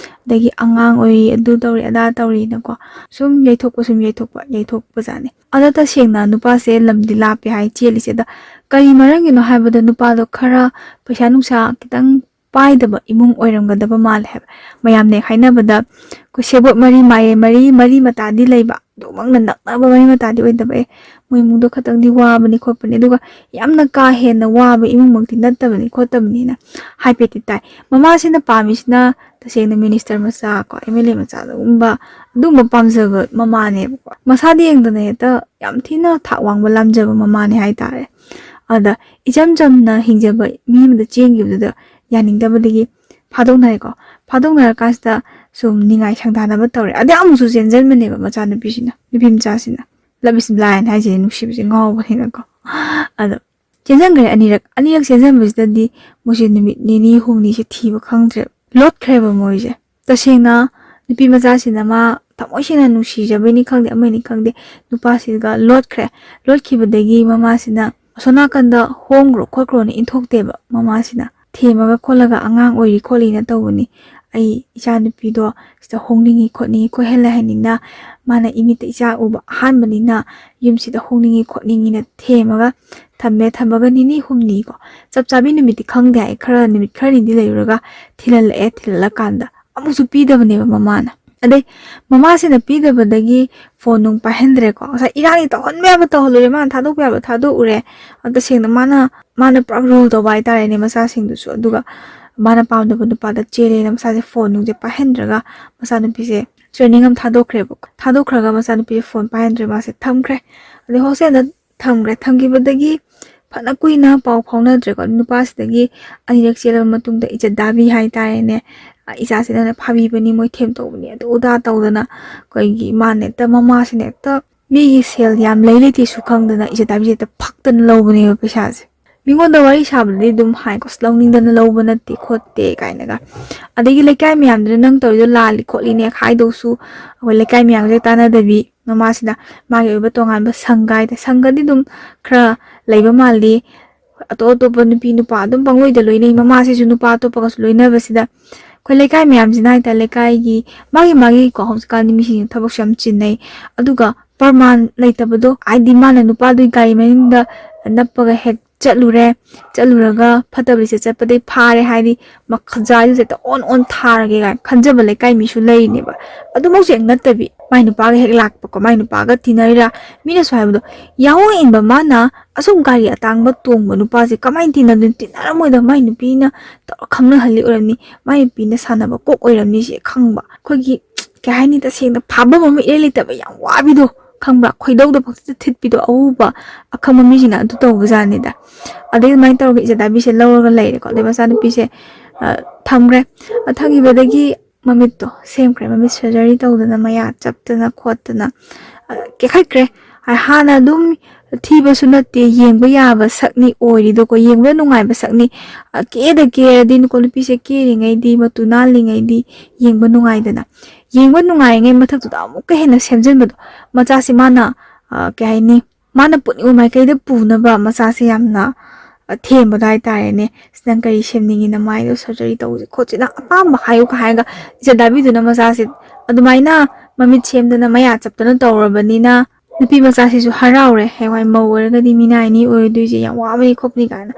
ꯑꯗꯒꯤ ꯑꯉꯥꯡ ꯑꯣꯏꯔꯤ, ꯑꯗꯨ ꯇꯧꯔꯤ, ꯑꯗꯥ ꯇꯧꯔꯤꯅꯀꯣ꯫ ꯁꯨꯝ ꯌꯩꯊꯣꯛꯄ, ꯁꯨꯝ ꯌꯩꯊꯣꯛꯄ, ꯌꯩꯊꯣꯛꯄꯖꯥꯠꯅꯤ꯫ ꯑꯗ ꯇꯁꯦꯡꯅ ꯅꯨꯄꯥꯁꯦ ꯂꯝꯗꯤ ꯂꯥꯞꯄꯦ ꯍꯥꯏ ꯆꯦꯜꯂꯤꯁꯦ꯫ ꯑꯗ ꯀꯔꯤ ꯃꯔꯝꯒꯤꯅꯣ ꯍꯥꯏꯕꯗ ꯅꯨꯄꯥꯗꯣ ꯈꯔ ꯄꯩꯁꯥ ꯅꯨꯡꯁꯥ ꯈꯤꯇꯪ ꯄꯥꯏꯗꯕ ꯏꯃꯨꯡ ꯑꯣꯏꯔꯝꯒꯗꯕ ꯃꯥꯜꯂꯦ ꯍꯥꯏꯕ꯫ ꯃꯌꯥꯝꯅ ꯍꯦꯛ ꯍꯥꯏꯅꯕꯗ ꯑꯩꯈꯣꯏ ꯁꯦꯕꯣꯠ ꯃꯔꯤ ꯃꯥꯏꯔꯦꯟ ꯃꯔꯤ, ꯃꯔꯤ ꯃꯇꯥꯗꯤ ꯂꯩꯕ, ꯑꯗꯨꯃꯛꯅ ꯅꯛꯅꯕ ꯃꯔꯤ ꯃꯇꯥꯗꯤ ꯑꯣꯏꯗꯕ꯫ ꯑꯦ, ꯃꯣꯏ ꯏꯃꯨꯡꯗꯣ ꯈꯇꯪꯗꯤ ꯋꯥꯕꯅꯤ ꯈꯣꯠꯄꯅꯤ, ꯑꯗꯨꯒ ꯌꯥꯝꯅ ꯀꯥ ꯍꯦꯟꯅ ꯋꯥꯕ ꯏꯃꯨꯡꯃꯛꯇꯤ ꯅꯠꯇꯕꯅꯤ ꯈꯣꯠꯇꯕꯅꯤꯅ ꯍꯥꯏꯐꯦꯠꯇꯤ ꯇꯥꯏ꯫ ꯃꯃꯥꯁꯤꯅ ꯄꯥꯝꯃꯤꯁꯤꯅ ꯇꯁꯦꯡꯅ ꯃꯤꯅꯤꯁꯇꯔ ꯃꯆꯥ ꯀꯣ, ꯑꯦꯝ ꯑꯦꯜ ꯑꯦ ꯃꯆꯥ, ꯑꯗꯨꯒꯨꯝꯕ, ꯑꯗꯨꯒꯨꯝꯕ ꯄꯥꯝꯖꯕ ꯃꯃꯥꯅꯦꯕꯀꯣ꯫ ꯃꯁꯥꯗ ꯌꯦꯡꯗꯅ ꯍꯦꯛꯇ ꯌꯥꯝ ꯊꯤꯅ ꯊꯥꯛ ꯋꯥꯡꯕ ꯂꯥꯝꯖꯕ ꯃꯃꯥꯅꯦ ꯍꯥꯏꯇꯥꯔꯦ꯫ ꯑꯗ ꯏꯆꯝ ꯆꯝꯅ ꯍꯤꯡꯖꯕ ꯃꯤ ꯑꯃꯗ ꯆꯦꯟꯈꯤꯕꯗꯨꯗ ꯌꯥꯅꯤꯡꯗꯕꯗꯒꯤ ꯐꯥꯗꯣꯛꯅꯔꯦꯀꯣ꯫ ꯐꯥꯗꯣꯛꯅꯔꯀꯥꯟꯁꯤꯗ ꯁꯨꯝ ꯅꯤꯡꯉꯥꯏ ꯁꯪꯗꯥꯅꯕ ꯇꯧꯔꯦ꯫ ꯑꯗꯩ ꯑꯃꯨꯛꯁꯨ ꯆꯦꯟꯁꯤꯟꯕꯅꯦꯕ ꯃꯆꯥꯅꯨꯄꯤꯁꯤꯅ, ꯅꯨꯄꯤ ꯃꯆꯥꯁꯤꯅ꯫ Love is blind ꯍꯥꯏꯁꯦ, ꯅꯨꯡꯁꯤꯕꯁꯦ ꯉꯥꯎꯕꯅꯤꯅꯀꯣ꯫ ꯑꯗꯣ ꯆꯦꯟꯁꯤꯟꯈ꯭ꯔꯦ ꯑꯅꯤꯔꯛ꯫ ꯑꯅꯤꯔꯛ ꯆꯦꯟꯁꯤꯟꯕꯁꯤꯗꯗꯤ ꯃꯣꯏꯁꯦ ꯅꯨꯃꯤꯠ ꯅꯤꯅꯤ ꯍꯨꯝꯅꯤꯁꯦ ꯊꯤꯕ ꯈꯪꯗ꯭ꯔꯦ, ꯂꯣꯠꯈ꯭ꯔꯦꯕ ꯃꯣꯏꯁꯦ꯫ ꯇꯁꯦꯡꯅ ꯅꯨꯄꯤ ꯃꯆꯥꯁꯤꯅ ꯃꯥ ꯊꯃꯣꯏ ꯁꯦꯡꯅ ꯅꯨꯡꯁꯤꯖꯕꯩꯅꯤ ꯈꯪꯗꯦ, ꯑꯃꯅꯤ ꯈꯪꯗꯦ, ꯅꯨꯄꯥꯁꯤꯒ ꯂꯣꯠꯈ꯭ꯔꯦ꯫ ꯂꯣꯠꯈꯤꯕꯗꯒꯤ ꯃꯃꯥꯁꯤꯅ ꯑꯁꯣꯝ ꯅꯥꯀꯟꯗ ꯍꯣꯡꯈ꯭ꯔꯣ ꯈꯣꯠꯈ꯭ꯔꯣꯅ ꯏꯟꯊꯣꯛꯇꯦꯕ꯫ ꯃꯃꯥꯁꯤꯅ ꯊꯦꯝꯃꯒ ꯈꯣꯠꯂꯒ ꯑꯉꯥꯡ ꯑꯣꯏꯔꯤ ꯈꯣꯠꯂꯤꯅ ꯇꯧꯕꯅꯤ꯫ ꯑꯩ ꯏꯆꯥ ꯅꯨꯄꯤꯗꯣ ꯁꯤꯗ ꯍꯣꯡꯅꯤꯡꯉꯤ ꯈꯣꯠꯅꯤꯡꯉꯤ, ꯀꯣꯏꯍꯜꯂꯦ ꯍꯥꯏꯅꯤꯅ, ꯃꯥꯅ ꯏꯃꯤꯠꯇ ꯏꯆꯥ ꯎꯕ ꯑꯍꯥꯟꯕꯅꯤꯅ ꯌꯨꯝꯁꯤꯗ ꯍꯣꯡꯅꯤꯡꯉꯤ ꯈꯣꯠꯅꯤꯡꯉꯤꯅ ꯊꯦꯝꯃꯒ ꯊꯝꯃꯦ꯫ ꯊꯝꯃꯒ ꯅꯤꯅꯤ ꯍꯨꯝꯅꯤꯀꯣ, ꯆꯞ ꯆꯥꯕꯤ ꯅꯨꯃꯤꯠꯇꯤ ꯈꯪꯗꯦ ꯍꯥꯏ, ꯈꯔ ꯅꯨꯃꯤꯠ ꯈꯔꯅꯤꯗꯤ ꯂꯩꯔꯨꯔꯒ ꯊꯤꯜꯍꯜꯂꯛꯑꯦ꯫ ꯊꯤꯜꯍꯜꯂꯀꯥꯟꯗ ꯑꯃꯨꯛꯁꯨ ꯄꯤꯗꯕꯅꯦꯕ ꯃꯃꯥꯅ꯫ ꯑꯗꯩ ꯃꯃꯥꯁꯤꯅ ꯄꯤꯗꯕꯗꯒꯤ ꯐꯣꯟ ꯅꯨꯡ ꯄꯥꯏꯍꯟꯗ꯭ꯔꯦꯀꯣ꯫ ꯉꯁꯥꯏ ꯏꯔꯥꯡꯗꯤ ꯇꯧꯍꯟꯕ ꯌꯥꯕ ꯇꯧꯍꯜꯂꯨꯔꯦ, ꯃꯥꯅ ꯊꯥꯗꯣꯛꯄ ꯌꯥꯕ ꯊꯥꯗꯣꯛꯎꯔꯦ꯫ ꯑꯗꯣ ꯇꯁꯦꯡꯅ ꯃꯥꯅ, ꯃꯥꯅ ꯄꯨꯔꯥ ꯔꯨꯜ ꯇꯧꯕ ꯍꯥꯏꯇꯥꯔꯦꯅꯦ ꯃꯆꯥꯁꯤꯡꯗꯨꯁꯨ꯫ ꯑꯗꯨꯒ ꯃꯥꯅ ꯄꯥꯝꯗꯕ ꯅꯨꯄꯥꯗ ꯆꯦꯜꯂꯦꯅ ꯃꯆꯥꯁꯦ ꯐꯣꯟ ꯅꯨꯡꯁꯦ ꯄꯥꯏꯍꯟꯗ꯭ꯔꯒ ꯃꯆꯥꯅꯨꯄꯤꯁꯦ ꯇ꯭ꯔꯦꯅꯤꯡ ꯑꯃ ꯊꯥꯗꯣꯛꯈ꯭ꯔꯦꯕ꯫ ꯊꯥꯗꯣꯛꯈ꯭ꯔꯒ ꯃꯆꯥꯅꯨꯄꯤꯁꯦ ꯐꯣꯟ ꯄꯥꯏꯍꯟꯗ꯭ꯔꯦ, ꯃꯥꯁꯦ ꯊꯝꯈ꯭ꯔꯦ꯫ ꯑꯗꯩ ꯍꯣꯁꯇꯦꯜꯗ ꯊꯝꯈ꯭ꯔꯦ꯫ ꯊꯝꯈꯤꯕꯗꯒꯤ ꯐꯅ ꯀꯨꯏꯅ ꯄꯥꯎ ꯐꯥꯎꯅꯗ꯭ꯔꯦꯀꯣ꯫ ꯅꯨꯄꯥꯁꯤꯗꯒꯤ ꯑꯅꯤꯔꯛ ꯆꯦꯜꯂꯕ ꯃꯇꯨꯡꯗ ꯏꯖꯠ ꯗꯥꯕꯤ ꯍꯥꯏꯇꯥꯔꯦꯅꯦ, "ꯏꯆꯥꯁꯦ ꯅꯪꯅ ꯐꯥꯕꯤꯕꯅꯤ, ꯃꯣꯏ ꯊꯦꯝ ꯇꯧꯕꯅꯤ", ꯑꯗꯨ ꯑꯗꯥ ꯇꯧꯗꯅ ꯑꯩꯈꯣꯏꯒꯤ ꯃꯥꯅ ꯍꯦꯛꯇ, ꯃꯃꯥꯁꯤꯅ ꯍꯦꯛꯇ ꯃꯤꯒꯤ ꯁꯦꯜ ꯌꯥꯝ ꯂꯩ ꯂꯩꯇꯦꯁꯨ ꯈꯪꯗꯅ ꯏꯖꯠ ꯗꯥꯕꯤꯁꯦ ꯍꯦꯛꯇ ꯐꯛꯇꯅ ꯂꯧꯕꯅꯦꯕ ꯄꯩꯁꯥꯁꯦ꯫ ꯃꯤꯉꯣꯟꯗ ꯋꯥꯔꯤ ꯁꯥꯕꯗꯗꯤ ꯑꯗꯨꯝ ꯍꯥꯏꯀꯣ, "ꯑꯁ, ꯂꯧꯅꯤꯡꯗꯅ ꯂꯧꯕ ꯅꯠꯇꯦ ꯈꯣꯠꯇꯦ" ꯀꯥꯏꯅꯒ꯫ ꯑꯗꯒꯤ ꯂꯩꯀꯥꯏ ꯃꯌꯥꯝꯗꯨꯅ "ꯅꯪ ꯇꯧꯔꯤꯗꯣ ꯂꯥꯜꯂꯤ ꯈꯣꯠꯂꯤꯅꯦ" ꯍꯥꯏꯗꯧꯁꯨ ꯑꯩꯈꯣꯏ ꯂꯩꯀꯥꯏ ꯃꯌꯥꯝꯁꯦ ꯇꯥꯟꯅꯗꯕꯤ, ꯃꯃꯥꯁꯤꯅ ꯃꯥꯒꯤ ꯑꯣꯏꯕ ꯇꯣꯉꯥꯟꯕ ꯁꯪꯒ ꯍꯥꯏꯇꯥꯔꯦ, ꯁꯪꯒꯗꯤ ꯑꯗꯨꯝ ꯈꯔ ꯂꯩꯕ ꯃꯥꯜꯂꯤ꯫ ꯑꯇꯣꯞ ꯑꯇꯣꯞꯄ ꯅꯨꯄꯤ ꯅꯨꯄꯥ ꯑꯗꯨꯝ ꯄꯪꯂꯣꯏꯗ ꯂꯣꯏꯅꯩ꯫ ꯃꯃꯥꯁꯤꯁꯨ ꯅꯨꯄꯥ ꯑꯇꯣꯞꯄꯒꯁꯨ ꯂꯣꯏꯅꯕꯁꯤꯗ ꯑꯩꯈꯣꯏ ꯂꯩꯀꯥꯏ ꯃꯌꯥꯝꯁꯤꯅ ꯍꯥꯏꯇꯥꯔꯦ, ꯂꯩꯀꯥꯏꯒꯤ ꯃꯥꯒꯤ ꯃꯥꯒꯤ ꯀꯣ, ꯍꯧꯖꯤꯛꯀꯥꯟꯗꯤ ꯃꯤꯁꯤꯡꯁꯦ ꯊꯕꯛꯁꯨ ꯌꯥꯝ ꯆꯤꯟꯅꯩ꯫ ꯑꯗꯨꯒ ꯄ꯭ꯔꯃꯥꯟ ꯂꯩꯇꯕꯗꯣ, ꯍꯥꯏꯗꯤ ꯃꯥꯅ ꯅꯨꯄꯥꯗꯨꯒꯤ ꯒꯥꯔꯤ ꯃꯅꯤꯡꯗ ꯅꯞꯄꯒ ꯍꯦꯛ ꯆꯠꯂꯨꯔꯦ, ꯆꯠꯂꯨꯔꯒ ꯐꯠꯇꯕ ꯂꯤꯆꯠ ꯆꯠꯄꯗꯩ ꯐꯥꯔꯦ ꯍꯥꯏꯗꯤ, ꯃꯈꯖꯥꯏꯗꯨꯁꯨ ꯍꯦꯛꯇ ꯑꯣꯟ ꯑꯣꯟ ꯊꯥꯔꯒꯦ ꯀꯥꯏꯅ ꯈꯟꯖꯕ ꯂꯩꯀꯥꯏ ꯃꯤꯁꯨ ꯂꯩꯔꯤꯅꯦꯕ꯫ ꯑꯗꯨꯃꯛꯁꯨ ꯍꯦꯛ ꯅꯠꯇꯕꯤ, ꯃꯥꯏ ꯅꯨꯄꯥꯒ ꯍꯦꯛ ꯂꯥꯛꯄꯀꯣ, ꯃꯥꯏ ꯅꯨꯄꯥꯒ ꯇꯤꯟꯅꯔꯤꯔꯥ, ꯃꯤꯅꯁꯨ ꯍꯥꯏꯕꯗꯣ, ꯌꯥꯍꯣꯡ ꯏꯟꯕ ꯃꯥꯅ ꯑꯁꯨꯛ ꯒꯥꯔꯤ ꯑꯇꯥꯡꯕ ꯇꯣꯡꯕ ꯅꯨꯄꯥꯁꯦ ꯀꯃꯥꯏꯅ ꯇꯤꯟꯅꯗꯣꯏꯅꯣ? ꯇꯤꯟꯅꯔꯝꯃꯣꯏꯗ, ꯃꯥꯏ ꯅꯨꯄꯤꯅ ꯇꯧꯔ ꯈꯪꯅꯍꯜꯂꯤ ꯑꯣꯏꯔꯝꯅꯤ, ꯃꯥꯏ ꯅꯨꯄꯤꯅ ꯁꯥꯟꯅꯕ ꯀꯣꯛ ꯑꯣꯏꯔꯝꯅꯤ ꯁꯦ ꯈꯪꯕ꯫ ꯑꯩꯈꯣꯏꯒꯤ ꯀꯩ ꯍꯥꯏꯅꯤ, ꯇꯁꯦꯡꯅ ꯐꯥꯕ ꯑꯃ ꯏꯔꯩ ꯂꯩꯇꯕ, ꯌꯥꯝ ꯋꯥꯕꯤꯗꯣ ꯈꯪꯕ꯭ꯔꯥ? ꯈꯣꯏꯗꯧꯗ ꯄꯪꯆꯠꯇ ꯊꯤꯠꯄꯤꯗꯣ, ꯑꯎꯕ ꯑꯈꯪꯕ ꯃꯤꯁꯤꯡꯅ ꯑꯗꯨ ꯇꯧꯕꯖꯥꯠꯅꯤꯗ꯫ ꯑꯗꯩ ꯑꯗꯨꯃꯥꯏꯅ ꯇꯧꯔꯒ ꯏꯆꯥ ꯇꯥꯕꯤꯁꯦ ꯂꯧꯔꯒ ꯂꯩꯔꯦꯀꯣ꯫ ꯑꯗꯩ ꯃꯆꯥꯅꯨꯄꯤꯁꯦ, ꯑ, ꯊꯝꯈ꯭ꯔꯦ꯫ ꯑ, ꯊꯝꯈꯤꯕꯗꯒꯤ ꯃꯃꯤꯠꯇꯣ ꯁꯦꯝꯈ꯭ꯔꯦ, ꯃꯃꯤꯠ ꯁꯔꯖꯔꯤ ꯇꯧꯗꯅ, ꯃꯌꯥ ꯆꯞꯇꯅ ꯈꯣꯠꯇꯅ, ꯑ, ꯀꯦꯈꯠꯈ꯭ꯔꯦ꯫ ꯑ, ꯍꯥꯟꯅ ꯑꯗꯨꯝ ꯊꯤꯕꯁꯨ ꯅꯠꯇꯦ, ꯌꯦꯡꯕ ꯌꯥꯕ ꯁꯛꯅꯤ ꯑꯣꯏꯔꯤꯗꯣꯀꯣ, ꯌꯦꯡꯕꯗ ꯅꯨꯡꯉꯥꯏꯕ ꯁꯛꯅꯤ꯫ ꯑ, ꯀꯦꯗ ꯀꯦꯔꯗꯤ, ꯅꯨꯀꯣ ꯅꯨꯄꯤꯁꯦ ꯀꯦꯔꯤꯉꯩꯗꯤ, ꯃꯇꯨ ꯅꯥꯜꯂꯤꯉꯩꯗꯤ ꯌꯦꯡꯕ ꯅꯨꯡꯉꯥꯏꯗꯅ꯫ ꯌꯦꯡꯕ ꯅꯨꯡꯉꯥꯏꯔꯤꯉꯩ ꯃꯊꯛꯇꯨꯗ ꯑꯃꯨꯛꯀ ꯍꯦꯟꯅ ꯁꯦꯝꯖꯤꯟꯕꯗꯣ, ꯃꯆꯥꯁꯤ ꯃꯥꯅ, ꯑ, ꯀꯩ ꯍꯥꯏꯅꯤ, ꯃꯥꯅ ꯄꯨꯅꯤꯡꯕ ꯃꯥꯏꯀꯩꯗ ꯄꯨꯅꯕ ꯃꯆꯥꯁꯦ ꯌꯥꯝꯅ, ꯑ, ꯊꯦꯝꯕꯗꯣ ꯍꯥꯏꯇꯥꯔꯦꯅꯦ꯫ "ꯑꯁ, ꯅꯪ ꯀꯔꯤ ꯁꯦꯝꯅꯤꯡꯉꯤ? ꯅꯃꯥꯏꯗꯣ ꯁꯔꯖꯔꯤ ꯇꯧꯁꯤ ꯈꯣꯠꯁꯤ, ꯅꯪ ꯑꯄꯥꯝꯕ ꯍꯥꯏꯌꯨ" ꯀ ꯍꯥꯏꯔꯒ ꯏꯆꯥ ꯗꯥꯕꯤꯗꯨꯅ ꯃꯆꯥꯁꯦ ꯑꯗꯨꯃꯥꯏꯅ ꯃꯃꯤꯠ ꯁꯦꯝꯗꯅ ꯃꯌꯥ ꯆꯞꯇꯅ ꯇꯧꯔꯕꯅꯤꯅ, ꯅꯨꯄꯤ ꯃꯆꯥꯁꯤꯁꯨ ꯍꯔꯥꯎꯔꯦ꯫ ꯍꯌꯦꯡꯋꯥꯏ ꯃꯧ ꯑꯣꯏꯔꯒꯗꯤ ꯃꯤꯅꯥꯏꯅꯤ ꯑꯣꯏꯔꯣꯏꯗꯣꯏꯁꯦ, ꯌꯥꯝ ꯋꯥꯕꯅꯤ ꯈꯣꯠꯄꯅꯤ ꯀꯥꯏꯅ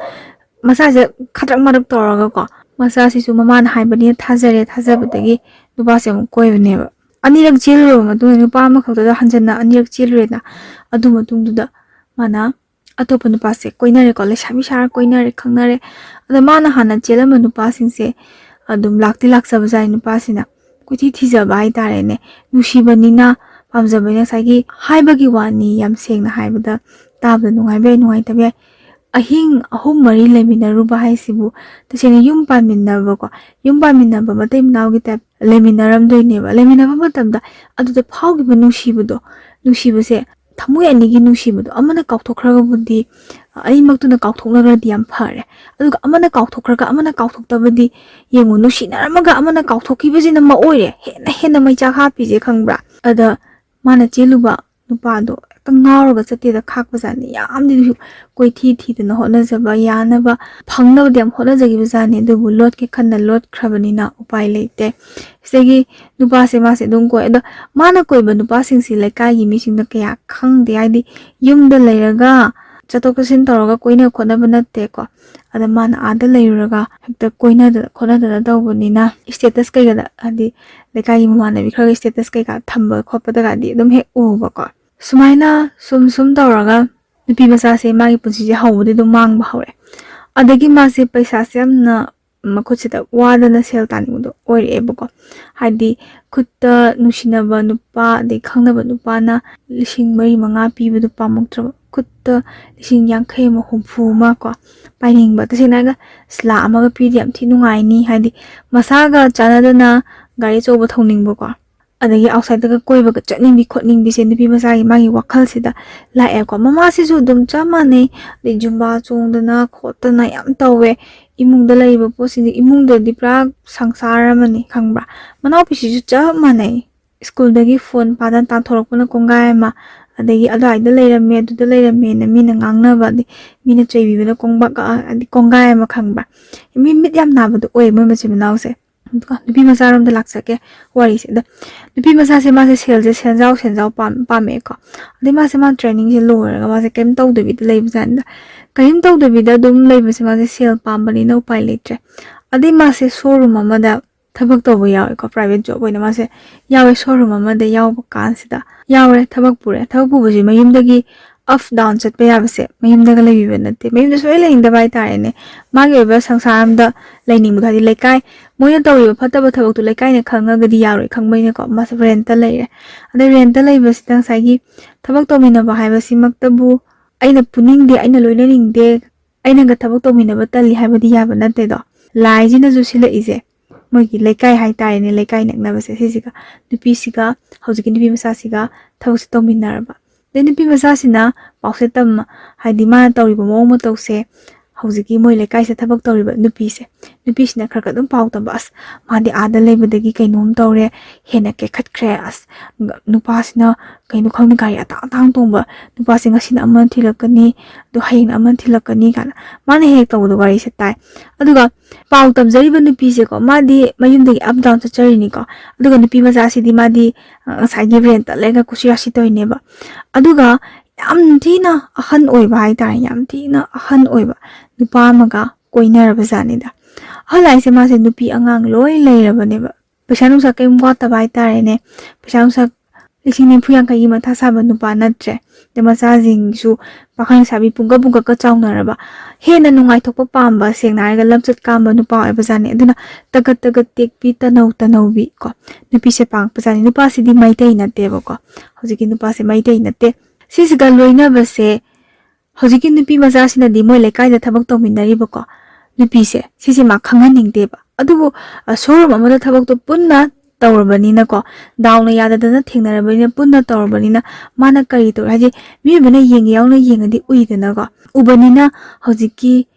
ꯃꯆꯥꯁꯦ ꯈꯗ꯭ꯔꯛ ꯃꯗ꯭ꯔꯛ ꯇꯧꯔꯒꯀꯣ, ꯃꯆꯥꯁꯤꯁꯨ ꯃꯃꯥꯅ ꯍꯥꯏꯕꯅꯤꯅ ꯊꯥꯖꯔꯦ, ꯊꯥꯖꯕꯗꯒꯤ ꯅꯨꯄꯥꯁꯦ ꯑꯃꯨꯛ ꯀꯣꯏꯕꯅꯦꯕ꯫ ꯑꯅꯤꯔꯛ ꯆꯦꯜꯂꯨꯔꯕ ꯃꯇꯨꯡꯗ, ꯅꯨꯄꯥ ꯑꯃꯈꯛꯇꯗ ꯍꯟꯖꯟꯅ ꯑꯅꯤꯔꯛ ꯆꯦꯜꯂꯨꯔꯦꯅ, ꯑꯗꯨ ꯃꯇꯨꯡꯗꯨꯗ ꯃꯥꯅ ꯑꯇꯣꯞꯄ ꯅꯨꯄꯥꯁꯦ ꯀꯣꯏꯅꯔꯦꯀꯣ, ꯂꯩꯁꯥꯕꯤ ꯁꯥꯔ ꯀꯣꯏꯅꯔꯦ, ꯈꯪꯅꯔꯦ꯫ ꯑꯗ ꯃꯥꯅ ꯍꯥꯟꯅ ꯆꯦꯜꯂꯝꯕ ꯅꯨꯄꯥꯁꯤꯡꯁꯦ ꯑꯗꯨꯝ ꯂꯥꯛꯇꯤ ꯂꯥꯛꯆꯕꯖꯥꯠꯅꯤ ꯅꯨꯄꯥꯁꯤꯅ꯫ ꯀꯣꯏꯊꯤ ꯊꯤꯖꯕ ꯍꯥꯏꯇꯥꯔꯦꯅꯦ꯫ ꯅꯨꯡꯁꯤꯕꯅꯤꯅ, ꯄꯥꯝꯖꯕꯅꯤꯅ, ꯉꯁꯥꯏꯒꯤ ꯍꯥꯏꯕꯒꯤ ꯋꯥꯅꯤ, ꯌꯥꯝ ꯁꯦꯡꯅ ꯍꯥꯏꯕꯗ ꯇꯥꯕꯗ ꯅꯨꯡꯉꯥꯏꯕ ꯌꯥꯏ, ꯅꯨꯡꯉꯥꯏꯇꯕ ꯌꯥꯏ꯫ ꯑꯍꯤꯡ ꯑꯍꯨꯝ ꯃꯔꯤ ꯂꯩꯃꯤꯟꯅꯔꯨꯕ ꯍꯥꯏꯁꯤꯕꯨ ꯇꯁꯦꯡꯅ ꯌꯨꯝ ꯄꯥꯟꯃꯤꯟꯅꯕꯀꯣ, ꯌꯨꯝ ꯄꯥꯟꯃꯤꯟꯅꯕ ꯃꯇꯩ ꯃꯅꯥꯎꯒꯤ ꯇꯥꯏꯞ ꯂꯩꯃꯤꯟꯅꯔꯝꯗꯣꯏꯅꯦꯕ꯫ ꯂꯩꯃꯤꯟꯅꯕ ꯃꯇꯝꯗ ꯑꯗꯨꯗ ꯐꯥꯎꯈꯤꯕ ꯅꯨꯡꯁꯤꯕꯗꯣ, ꯅꯨꯡꯁꯤꯕꯁꯦ, ꯊꯃꯣꯏ ꯑꯅꯤꯒꯤ ꯅꯨꯡꯁꯤꯕꯗꯣ ꯑꯃꯅ ꯀꯥꯎꯊꯣꯛꯈ꯭ꯔꯒꯕꯨꯗꯤ ꯑꯅꯤꯃꯛꯇꯨꯅ ꯀꯥꯎꯊꯣꯛꯅꯈ꯭ꯔꯗꯤ ꯌꯥꯝ ꯐꯔꯦ꯫ ꯑꯗꯨꯒ ꯑꯃꯅ ꯀꯥꯎꯊꯣꯛꯈ꯭ꯔꯒ ꯑꯃꯅ ꯀꯥꯎꯊꯣꯛꯇꯕꯗꯤ, ꯌꯦꯡꯉꯨ, ꯅꯨꯡꯁꯤꯅꯔꯝꯃꯒ ꯑꯃꯅ ꯀꯥꯎꯊꯣꯛꯈꯤꯕꯁꯤꯅ ꯃꯑꯣꯏꯔꯦ ꯍꯦꯟꯅ ꯍꯦꯟꯅ ꯃꯩꯆꯥꯛ ꯍꯥꯞꯄꯤꯁꯦ, ꯈꯪꯕ꯭ꯔꯥ? ꯑꯗ ꯃꯥꯅ ꯆꯦꯜꯂꯨꯕ ꯅꯨꯄꯥꯗꯣ ꯍꯦꯛꯇ ꯉꯥꯎꯔꯒ ꯆꯠꯇꯦꯗ, ꯈꯥꯛꯄꯖꯥꯠꯅꯤ꯫ ꯌꯥꯝꯗꯤ ꯀꯣꯏꯊꯤ ꯊꯤꯗꯅ ꯍꯣꯠꯅꯖꯕ, ꯌꯥꯅꯕ ꯐꯪꯅꯕꯗꯤ ꯌꯥꯝ ꯍꯣꯠꯅꯖꯈꯤꯕꯖꯥꯠꯅꯤ꯫ ꯑꯗꯨꯕꯨ ꯂꯣꯠꯀꯦ ꯈꯟꯅ ꯂꯣꯠꯈ꯭ꯔꯕꯅꯤꯅ ꯎꯄꯥꯏ ꯂꯩꯇꯦ꯫ ꯁꯤꯗꯒꯤ ꯅꯨꯄꯥꯁꯦ ꯃꯥꯁꯦ ꯑꯗꯨꯝ ꯀꯣꯏ꯫ ꯑꯗꯣ ꯃꯥꯅ ꯀꯣꯏꯕ ꯅꯨꯄꯥꯁꯤꯡꯁꯤ ꯂꯩꯀꯥꯏꯒꯤ ꯃꯤꯁꯤꯡꯅ ꯀꯌꯥ ꯈꯪꯗꯦ꯫ ꯍꯥꯏꯗꯤ ꯌꯨꯝꯗ ꯂꯩꯔꯒ ꯆꯠꯊꯣꯛ ꯆꯠꯁꯤꯟ ꯇꯧꯔꯒ ꯀꯣꯏꯅ ꯈꯣꯠꯅꯕ ꯅꯠꯇꯦꯀꯣ꯫ ꯑꯗ ꯃꯥꯅ ꯑꯥꯗ ꯂꯩꯔꯨꯔꯒ ꯍꯦꯛꯇ ꯀꯣꯏꯅꯗꯅ ꯈꯣꯠꯅꯗꯅ ꯇꯧꯕꯅꯤꯅ status ꯀꯩꯀꯥꯗ, ꯍꯥꯏꯗꯤ ꯂꯩꯀꯥꯏꯒꯤ ꯃꯃꯥꯟꯅꯕꯤ ꯈꯔꯒꯤ status ꯀꯩꯀꯥ ꯊꯝꯕ ꯈꯣꯠꯄꯗꯒꯗꯤ ꯑꯗꯨꯝ ꯍꯦꯛ ꯎꯕꯀꯣ꯫ ꯁꯨꯃꯥꯏꯅ ꯁꯨꯝ ꯁꯨꯝ ꯇꯧꯔꯒ ꯅꯨꯄꯤ ꯃꯆꯥꯁꯦ ꯃꯥꯒꯤ ꯄꯨꯟꯁꯤꯁꯦ ꯍꯧꯕꯗꯤ ꯑꯗꯨꯝ ꯃꯥꯡꯕ ꯍꯧꯔꯦ꯫ ꯑꯗꯒꯤ ꯃꯥꯁꯦ ꯄꯩꯁꯥꯁꯦ ꯌꯥꯝꯅ ꯃꯈꯨꯠꯁꯤꯗ ꯋꯥꯗꯅ ꯁꯦꯜ ꯇꯥꯅꯤꯡꯕꯗꯣ ꯑꯣꯏꯔꯛꯑꯦꯕꯀꯣ꯫ ꯍꯥꯏꯗꯤ ꯈꯨꯠꯇ ꯅꯨꯡꯁꯤꯅꯕ ꯅꯨꯄꯥ ꯑꯗꯩ ꯈꯪꯅꯕ ꯅꯨꯄꯥꯅ ꯂꯤꯁꯤꯡ ꯃꯔꯤ ꯃꯉꯥ ꯄꯤꯕꯗꯨ ꯄꯥꯝꯃꯛꯇ꯭ꯔꯕ, ꯈꯨꯠꯇ ꯂꯤꯁꯤꯡ ꯌꯥꯡꯈꯩ ꯑꯃ, ꯍꯨꯝꯐꯨ ꯑꯃ ꯀꯣ ꯄꯥꯏꯅꯤꯡꯕ꯫ ꯇꯁꯦꯡꯅ ꯍꯥꯏꯔꯒ ꯁꯤ ꯂꯥꯛ ꯑꯃꯒ ꯄꯤꯔꯗꯤ ꯌꯥꯝ ꯊꯤ ꯅꯨꯡꯉꯥꯏꯅꯤ, ꯍꯥꯏꯗꯤ ꯃꯁꯥꯒ ꯆꯥꯟꯅꯗꯅ ꯒꯥꯔꯤ ꯑꯆꯧꯕ ꯊꯧꯅꯤꯡꯕꯀꯣ, ꯑꯗꯒꯤ outsideꯇꯒ ꯀꯣꯏꯕꯒ ꯆꯠꯅꯤꯡꯕꯤ ꯈꯣꯠꯅꯤꯡꯕꯤꯁꯦ ꯅꯨꯄꯤ ꯃꯆꯥꯒꯤ ꯃꯥꯒꯤ ꯋꯥꯈꯜꯁꯤꯗ ꯂꯥꯛꯑꯦꯀꯣ꯫ ꯃꯃꯥꯁꯤꯁꯨ ꯑꯗꯨꯝ ꯆꯞ ꯃꯥꯟꯅꯩ, ꯑꯗꯩ ꯖꯨꯝꯕꯥ ꯆꯣꯡꯗꯅ ꯈꯣꯠꯇꯅ ꯌꯥꯝ ꯇꯧꯋꯦ꯫ ꯏꯃꯨꯡꯗ ꯂꯩꯔꯤꯕ ꯄꯣꯠꯁꯤꯡꯁꯦ, ꯏꯃꯨꯡꯗꯗꯤ ꯄꯨꯔꯥ ꯁꯪꯁꯥꯔ ꯑꯃꯅꯤ, ꯈꯪꯕ꯭ꯔꯥ? ꯃꯅꯥꯎꯄꯤꯁꯤꯁꯨ ꯆꯞ ꯃꯥꯟꯅꯩ꯫ ꯁ꯭ꯀꯨꯜꯗꯒꯤ ꯐꯣꯟ ꯄꯥꯗꯅ ꯇꯥꯟꯊꯣꯔꯛꯄꯅ ꯀꯣꯡꯒꯥꯏ ꯑꯃ, ꯑꯗꯒꯤ ꯑꯗꯨꯋꯥꯏꯗ ꯂꯩꯔꯝꯃꯦ, ꯑꯗꯨꯗ ꯂꯩꯔꯝꯃꯦꯅ ꯃꯤꯅ ꯉꯥꯡꯅꯕ, ꯑꯗꯩ ꯃꯤꯅ ꯆꯩꯕꯤꯕꯅ ꯀꯣꯡꯕꯥꯛ-, ꯑ, ꯍꯥꯏꯗꯤ ꯀꯣꯡꯒꯥꯏ ꯑꯃ, ꯈꯪꯕ꯭ꯔꯥ? ꯃꯤ ꯃꯤꯠ ꯌꯥꯝ ꯅꯥꯕꯗꯣ ꯑꯣꯏ ꯃꯣꯏ ꯃꯆꯤꯟ ꯃꯅꯥꯎꯁꯦ꯫ ꯑꯗꯨꯒ ꯅꯨꯄꯤ ꯃꯆꯥꯔꯣꯝꯗ ꯂꯥꯛꯆꯒꯦ ꯋꯥꯔꯤꯁꯦ꯫ ꯑꯗ ꯅꯨꯄꯤ ꯃꯆꯥꯁꯦ ꯃꯥꯁꯦ ꯁꯦꯜꯁꯦ ꯁꯦꯟꯖꯥꯎ, ꯁꯦꯟꯖꯥꯎ ꯄꯥꯝ-, ꯄꯥꯝꯃꯛꯑꯦꯀꯣ꯫ ꯑꯗꯩ ꯃꯥꯁꯦ ꯃꯥ trainingꯁꯦ ꯂꯣꯏꯔꯒ ꯃꯥꯁꯦ ꯀꯔꯤꯝ ꯇꯧꯗꯕꯤꯗ ꯂꯩꯕꯖꯥꯠꯅꯤꯗ꯫ ꯀꯔꯤꯝ ꯇꯧꯗꯕꯤꯗ ꯑꯗꯨꯝ ꯂꯩꯕꯁꯦ ꯃꯥꯁꯦ ꯁꯦꯜ ꯄꯥꯝꯕꯅꯤꯅ ꯎꯄꯥꯏ ꯂꯩꯇ꯭ꯔꯦ꯫ ꯑꯗꯩ ꯃꯥꯁꯦ showroom ꯑꯃꯗ ꯊꯕꯛ ꯇꯧꯕ ꯌꯥꯎꯋꯦꯀꯣ, private job ꯑꯣꯏꯅ ꯃꯥꯁꯦ ꯌꯥꯎꯋꯦ꯫ Showroom ꯑꯃꯗ ꯌꯥꯎꯕ ꯀꯥꯟꯁꯤꯗ ꯌꯥꯎꯔꯦ, ꯊꯕꯛ ꯄꯨꯔꯦ꯫ ꯊꯕꯛ ꯄꯨꯕꯁꯦ ꯃꯌꯨꯝꯗꯒꯤ up down ꯆꯠꯄ ꯌꯥꯕꯁꯦ ꯃꯌꯨꯝꯗꯒ ꯂꯩꯕꯤꯕ ꯅꯠꯇꯦ꯫ ꯃꯌꯨꯝꯗ ꯁꯨꯡꯂꯩ ꯂꯩꯅꯤꯡꯗꯕ ꯍꯥꯏꯇꯥꯔꯦꯅꯦ꯫ ꯃꯥꯒꯤ ꯑꯣꯏꯕ ꯁꯪꯁꯥꯔ ꯑꯃꯗ ꯂꯩꯅꯤꯡꯕꯗꯣ, ꯍꯥꯏꯗꯤ ꯂꯩꯀꯥꯏ, ꯃꯣꯏꯅ ꯇꯧꯔꯤꯕ ꯐꯠꯇꯕ ꯊꯕꯛꯇꯣ ꯂꯩꯀꯥꯏꯅ ꯈꯪꯉꯒꯗꯤ ꯌꯥꯔꯣꯏ ꯈꯪꯕꯅꯤꯅꯀꯣ, ꯃꯥꯁꯦ rentꯇ ꯂꯩꯔꯦ꯫ ꯑꯗꯩ rentꯇ ꯂꯩꯕꯁꯤꯗ ꯉꯁꯥꯏꯒꯤ ꯊꯕꯛ ꯇꯧꯃꯤꯟꯅꯕ ꯍꯥꯏꯕꯁꯤꯃꯛꯇꯕꯨ ꯑꯩꯅ ꯄꯨꯅꯤꯡꯗꯦ, ꯑꯩꯅ ꯂꯣꯏꯅꯅꯤꯡꯗꯦ, ꯑꯩꯅꯒ ꯊꯕꯛ ꯇꯧꯃꯤꯟꯅꯕ ꯇꯜꯂꯤ ꯍꯥꯏꯕꯗꯤ ꯌꯥꯕ ꯅꯠꯇꯦꯗꯣ꯫ ꯂꯥꯏꯁꯤꯅꯁꯨ ꯁꯤꯜꯂꯛꯏꯁꯦ, ꯃꯣꯏꯒꯤ ꯂꯩꯀꯥꯏ ꯍꯥꯏꯇꯥꯔꯦꯅꯦ, ꯂꯩꯀꯥꯏ ꯅꯛꯅꯕꯁꯦ, ꯁꯤꯁꯤꯒ ꯅꯨꯄꯤꯁꯤꯒ, ꯍꯧꯖꯤꯛꯀꯤ ꯅꯨꯄꯤ ꯃꯆꯥꯁꯤꯒ ꯊꯕꯛꯁꯦ ꯇꯧꯃꯤꯟꯅꯔꯕ꯫ ꯑꯗꯩ ꯅꯨꯄꯤ ꯃꯆꯥꯁꯤꯅ ꯄꯥꯎꯁꯦ ꯇꯝ-, ꯍꯥꯏꯗꯤ ꯃꯥꯅ ꯇꯧꯔꯤꯕ ꯃꯑꯣꯡ ꯃꯇꯧꯁꯦ, ꯍꯧꯖꯤꯛꯀꯤ ꯃꯣꯏ ꯂꯩꯀꯥꯏꯁꯤꯗ ꯊꯕꯛ ꯇꯧꯔꯤꯕ ꯅꯨꯄꯤꯁꯦ, ꯅꯨꯄꯤꯁꯤꯅ ꯈꯔ ꯈꯔ ꯑꯗꯨꯝ ꯄꯥꯎ ꯇꯝꯕ, "ꯑꯁ, ꯃꯥꯗꯤ ꯑꯥꯗ ꯂꯩꯕꯗꯒꯤ ꯀꯩꯅꯣꯝ ꯇꯧꯔꯦ, ꯍꯦꯟꯅ ꯀꯦꯈꯠꯈ꯭ꯔꯦ, ꯑꯁ, ꯅꯨꯄꯥꯁꯤꯅ ꯀꯩꯅꯣ ꯈꯪꯗꯦ, ꯒꯥꯔꯤ ꯑꯇꯥꯡ ꯑꯇꯥꯡ ꯇꯣꯡꯕ ꯅꯨꯄꯥꯁꯦ ꯉꯁꯤꯅ ꯑꯃꯅ ꯊꯤꯜꯂꯛꯀꯅꯤ, ꯑꯗꯨ ꯍꯌꯦꯡꯅ ꯑꯃꯅ ꯊꯤꯜꯂꯛꯀꯅꯤ" ꯀꯥꯏꯅ ꯃꯥꯅ ꯍꯦꯛ ꯍꯦꯛ ꯇꯧꯕꯗꯣ ꯋꯥꯔꯤꯁꯦ ꯇꯥꯏ꯫ ꯑꯗꯨꯒ ꯄꯥꯎ ꯇꯝꯖꯔꯤꯕ ꯅꯨꯄꯤꯁꯦꯀꯣ, ꯃꯥꯗꯤ ꯃꯌꯨꯝꯗꯒꯤ up down ꯆꯠꯆꯔꯤꯅꯤꯀꯣ꯫ ꯑꯗꯨꯒ ꯅꯨꯄꯤ ꯃꯆꯥꯁꯤꯗꯤ ꯃꯥꯗꯤ, ꯑ, ꯉꯁꯥꯏꯒꯤ rent ꯂꯩꯔꯒ ꯀꯨꯁꯤ ꯔꯥꯁꯤ ꯇꯧꯔꯤꯅꯦꯕ꯫ ꯑꯗꯨꯒ ꯌꯥꯝ ꯊꯤꯅ ꯑꯍꯟ ꯑꯣꯏꯕ ꯍꯥꯏꯇꯥꯔꯦ, ꯌꯥꯝ ꯊꯤꯅ ꯑꯍꯟ ꯑꯣꯏꯕ ꯅꯨꯄꯥ ꯑꯃꯒ ꯀꯣꯏꯅꯔꯕ ꯖꯥꯠꯅꯤꯗ꯫ ꯑꯍꯜ ꯍꯥꯏꯁꯦ ꯃꯥꯁꯦ ꯅꯨꯄꯤ ꯑꯉꯥꯡ ꯂꯣꯏ ꯂꯩꯔꯕꯅꯦꯕ꯫ ꯄꯩꯁꯥ ꯅꯨꯡꯁꯥ ꯀꯩꯝ ꯋꯥꯠꯇꯕ ꯍꯥꯏꯇꯥꯔꯦꯅꯦ꯫ ꯄꯩꯁꯥ ꯅꯨꯡꯁꯥ ꯂꯤꯁꯤꯡ ꯅꯤꯐꯨ ꯌꯥꯡꯈꯩꯒꯤ ꯃꯊꯥ ꯁꯥꯕ ꯅꯨꯄꯥ ꯅꯠꯇ꯭ꯔꯦ꯫ ꯑꯗꯩ ꯃꯆꯥꯁꯤꯡꯁꯨ ꯄꯥꯈꯪ ꯂꯩꯁꯥꯕꯤ ꯄꯨꯡꯀꯛ ꯄꯨꯡꯀꯛꯀ ꯆꯥꯎꯅꯔꯕ, ꯍꯦꯟꯅ ꯅꯨꯡꯉꯥꯏꯊꯣꯛꯄ ꯄꯥꯝꯕ, ꯁꯦꯡꯅ ꯍꯥꯏꯔꯒ ꯂꯝꯆꯠ ꯀꯥꯝꯕ ꯅꯨꯄꯥ ꯑꯣꯏꯕ ꯖꯥꯠꯅꯤ꯫ ꯑꯗꯨꯅ ꯇꯒꯠ ꯇꯒꯠ ꯇꯦꯛꯄꯤ, ꯇꯅꯧ ꯇꯅꯧꯕꯤ ꯀꯣ, ꯅꯨꯄꯤꯁꯦ ꯄꯥꯡꯉꯛꯄ ꯖꯥꯠꯅꯤ꯫ ꯅꯨꯄꯥꯁꯤꯗꯤ ꯃꯩꯇꯩ ꯅꯠꯇꯦꯕꯀꯣ, ꯍꯧꯖꯤꯛꯀꯤ ꯅꯨꯄꯥꯁꯦ ꯃꯩꯇꯩ ꯅꯠꯇꯦ꯫ ꯁꯤꯁꯤꯒ ꯂꯣꯏꯅꯕꯁꯦ ꯍꯧꯖꯤꯛꯀꯤ ꯅꯨꯄꯤ ꯃꯆꯥꯁꯤꯅꯗꯤ ꯃꯣꯏ ꯂꯩꯀꯥꯏꯗ ꯊꯕꯛ ꯇꯧꯃꯤꯟꯅꯔꯤꯕꯀꯣ ꯅꯨꯄꯤꯁꯦ, ꯁꯤꯁꯦ ꯃꯥ ꯈꯪꯍꯟꯅꯤꯡꯗꯦꯕ꯫ ꯑꯗꯨꯕꯨ, ꯑ, showroom ꯑꯃꯗ ꯊꯕꯛꯇꯣ ꯄꯨꯟꯅ ꯇꯧꯔꯕꯅꯤꯅꯀꯣ, ꯗꯥꯎꯅ ꯌꯥꯗꯗꯅ ꯊꯦꯡꯅꯔꯕꯅꯤꯅ, ꯄꯨꯟꯅ ꯇꯧꯔꯕꯅꯤꯅ, ꯃꯥꯅ ꯀꯔꯤ ꯇꯧꯔꯤ ꯍꯥꯏꯗꯤ, ꯃꯤꯑꯣꯏꯕꯅ ꯌꯦꯡꯒꯦ ꯌꯥꯎꯅ ꯌꯦꯡꯉꯗꯤ ꯎꯏꯗꯅꯀꯣ, ꯎꯕꯅꯤꯅ ꯍꯧꯖꯤꯛꯀꯤ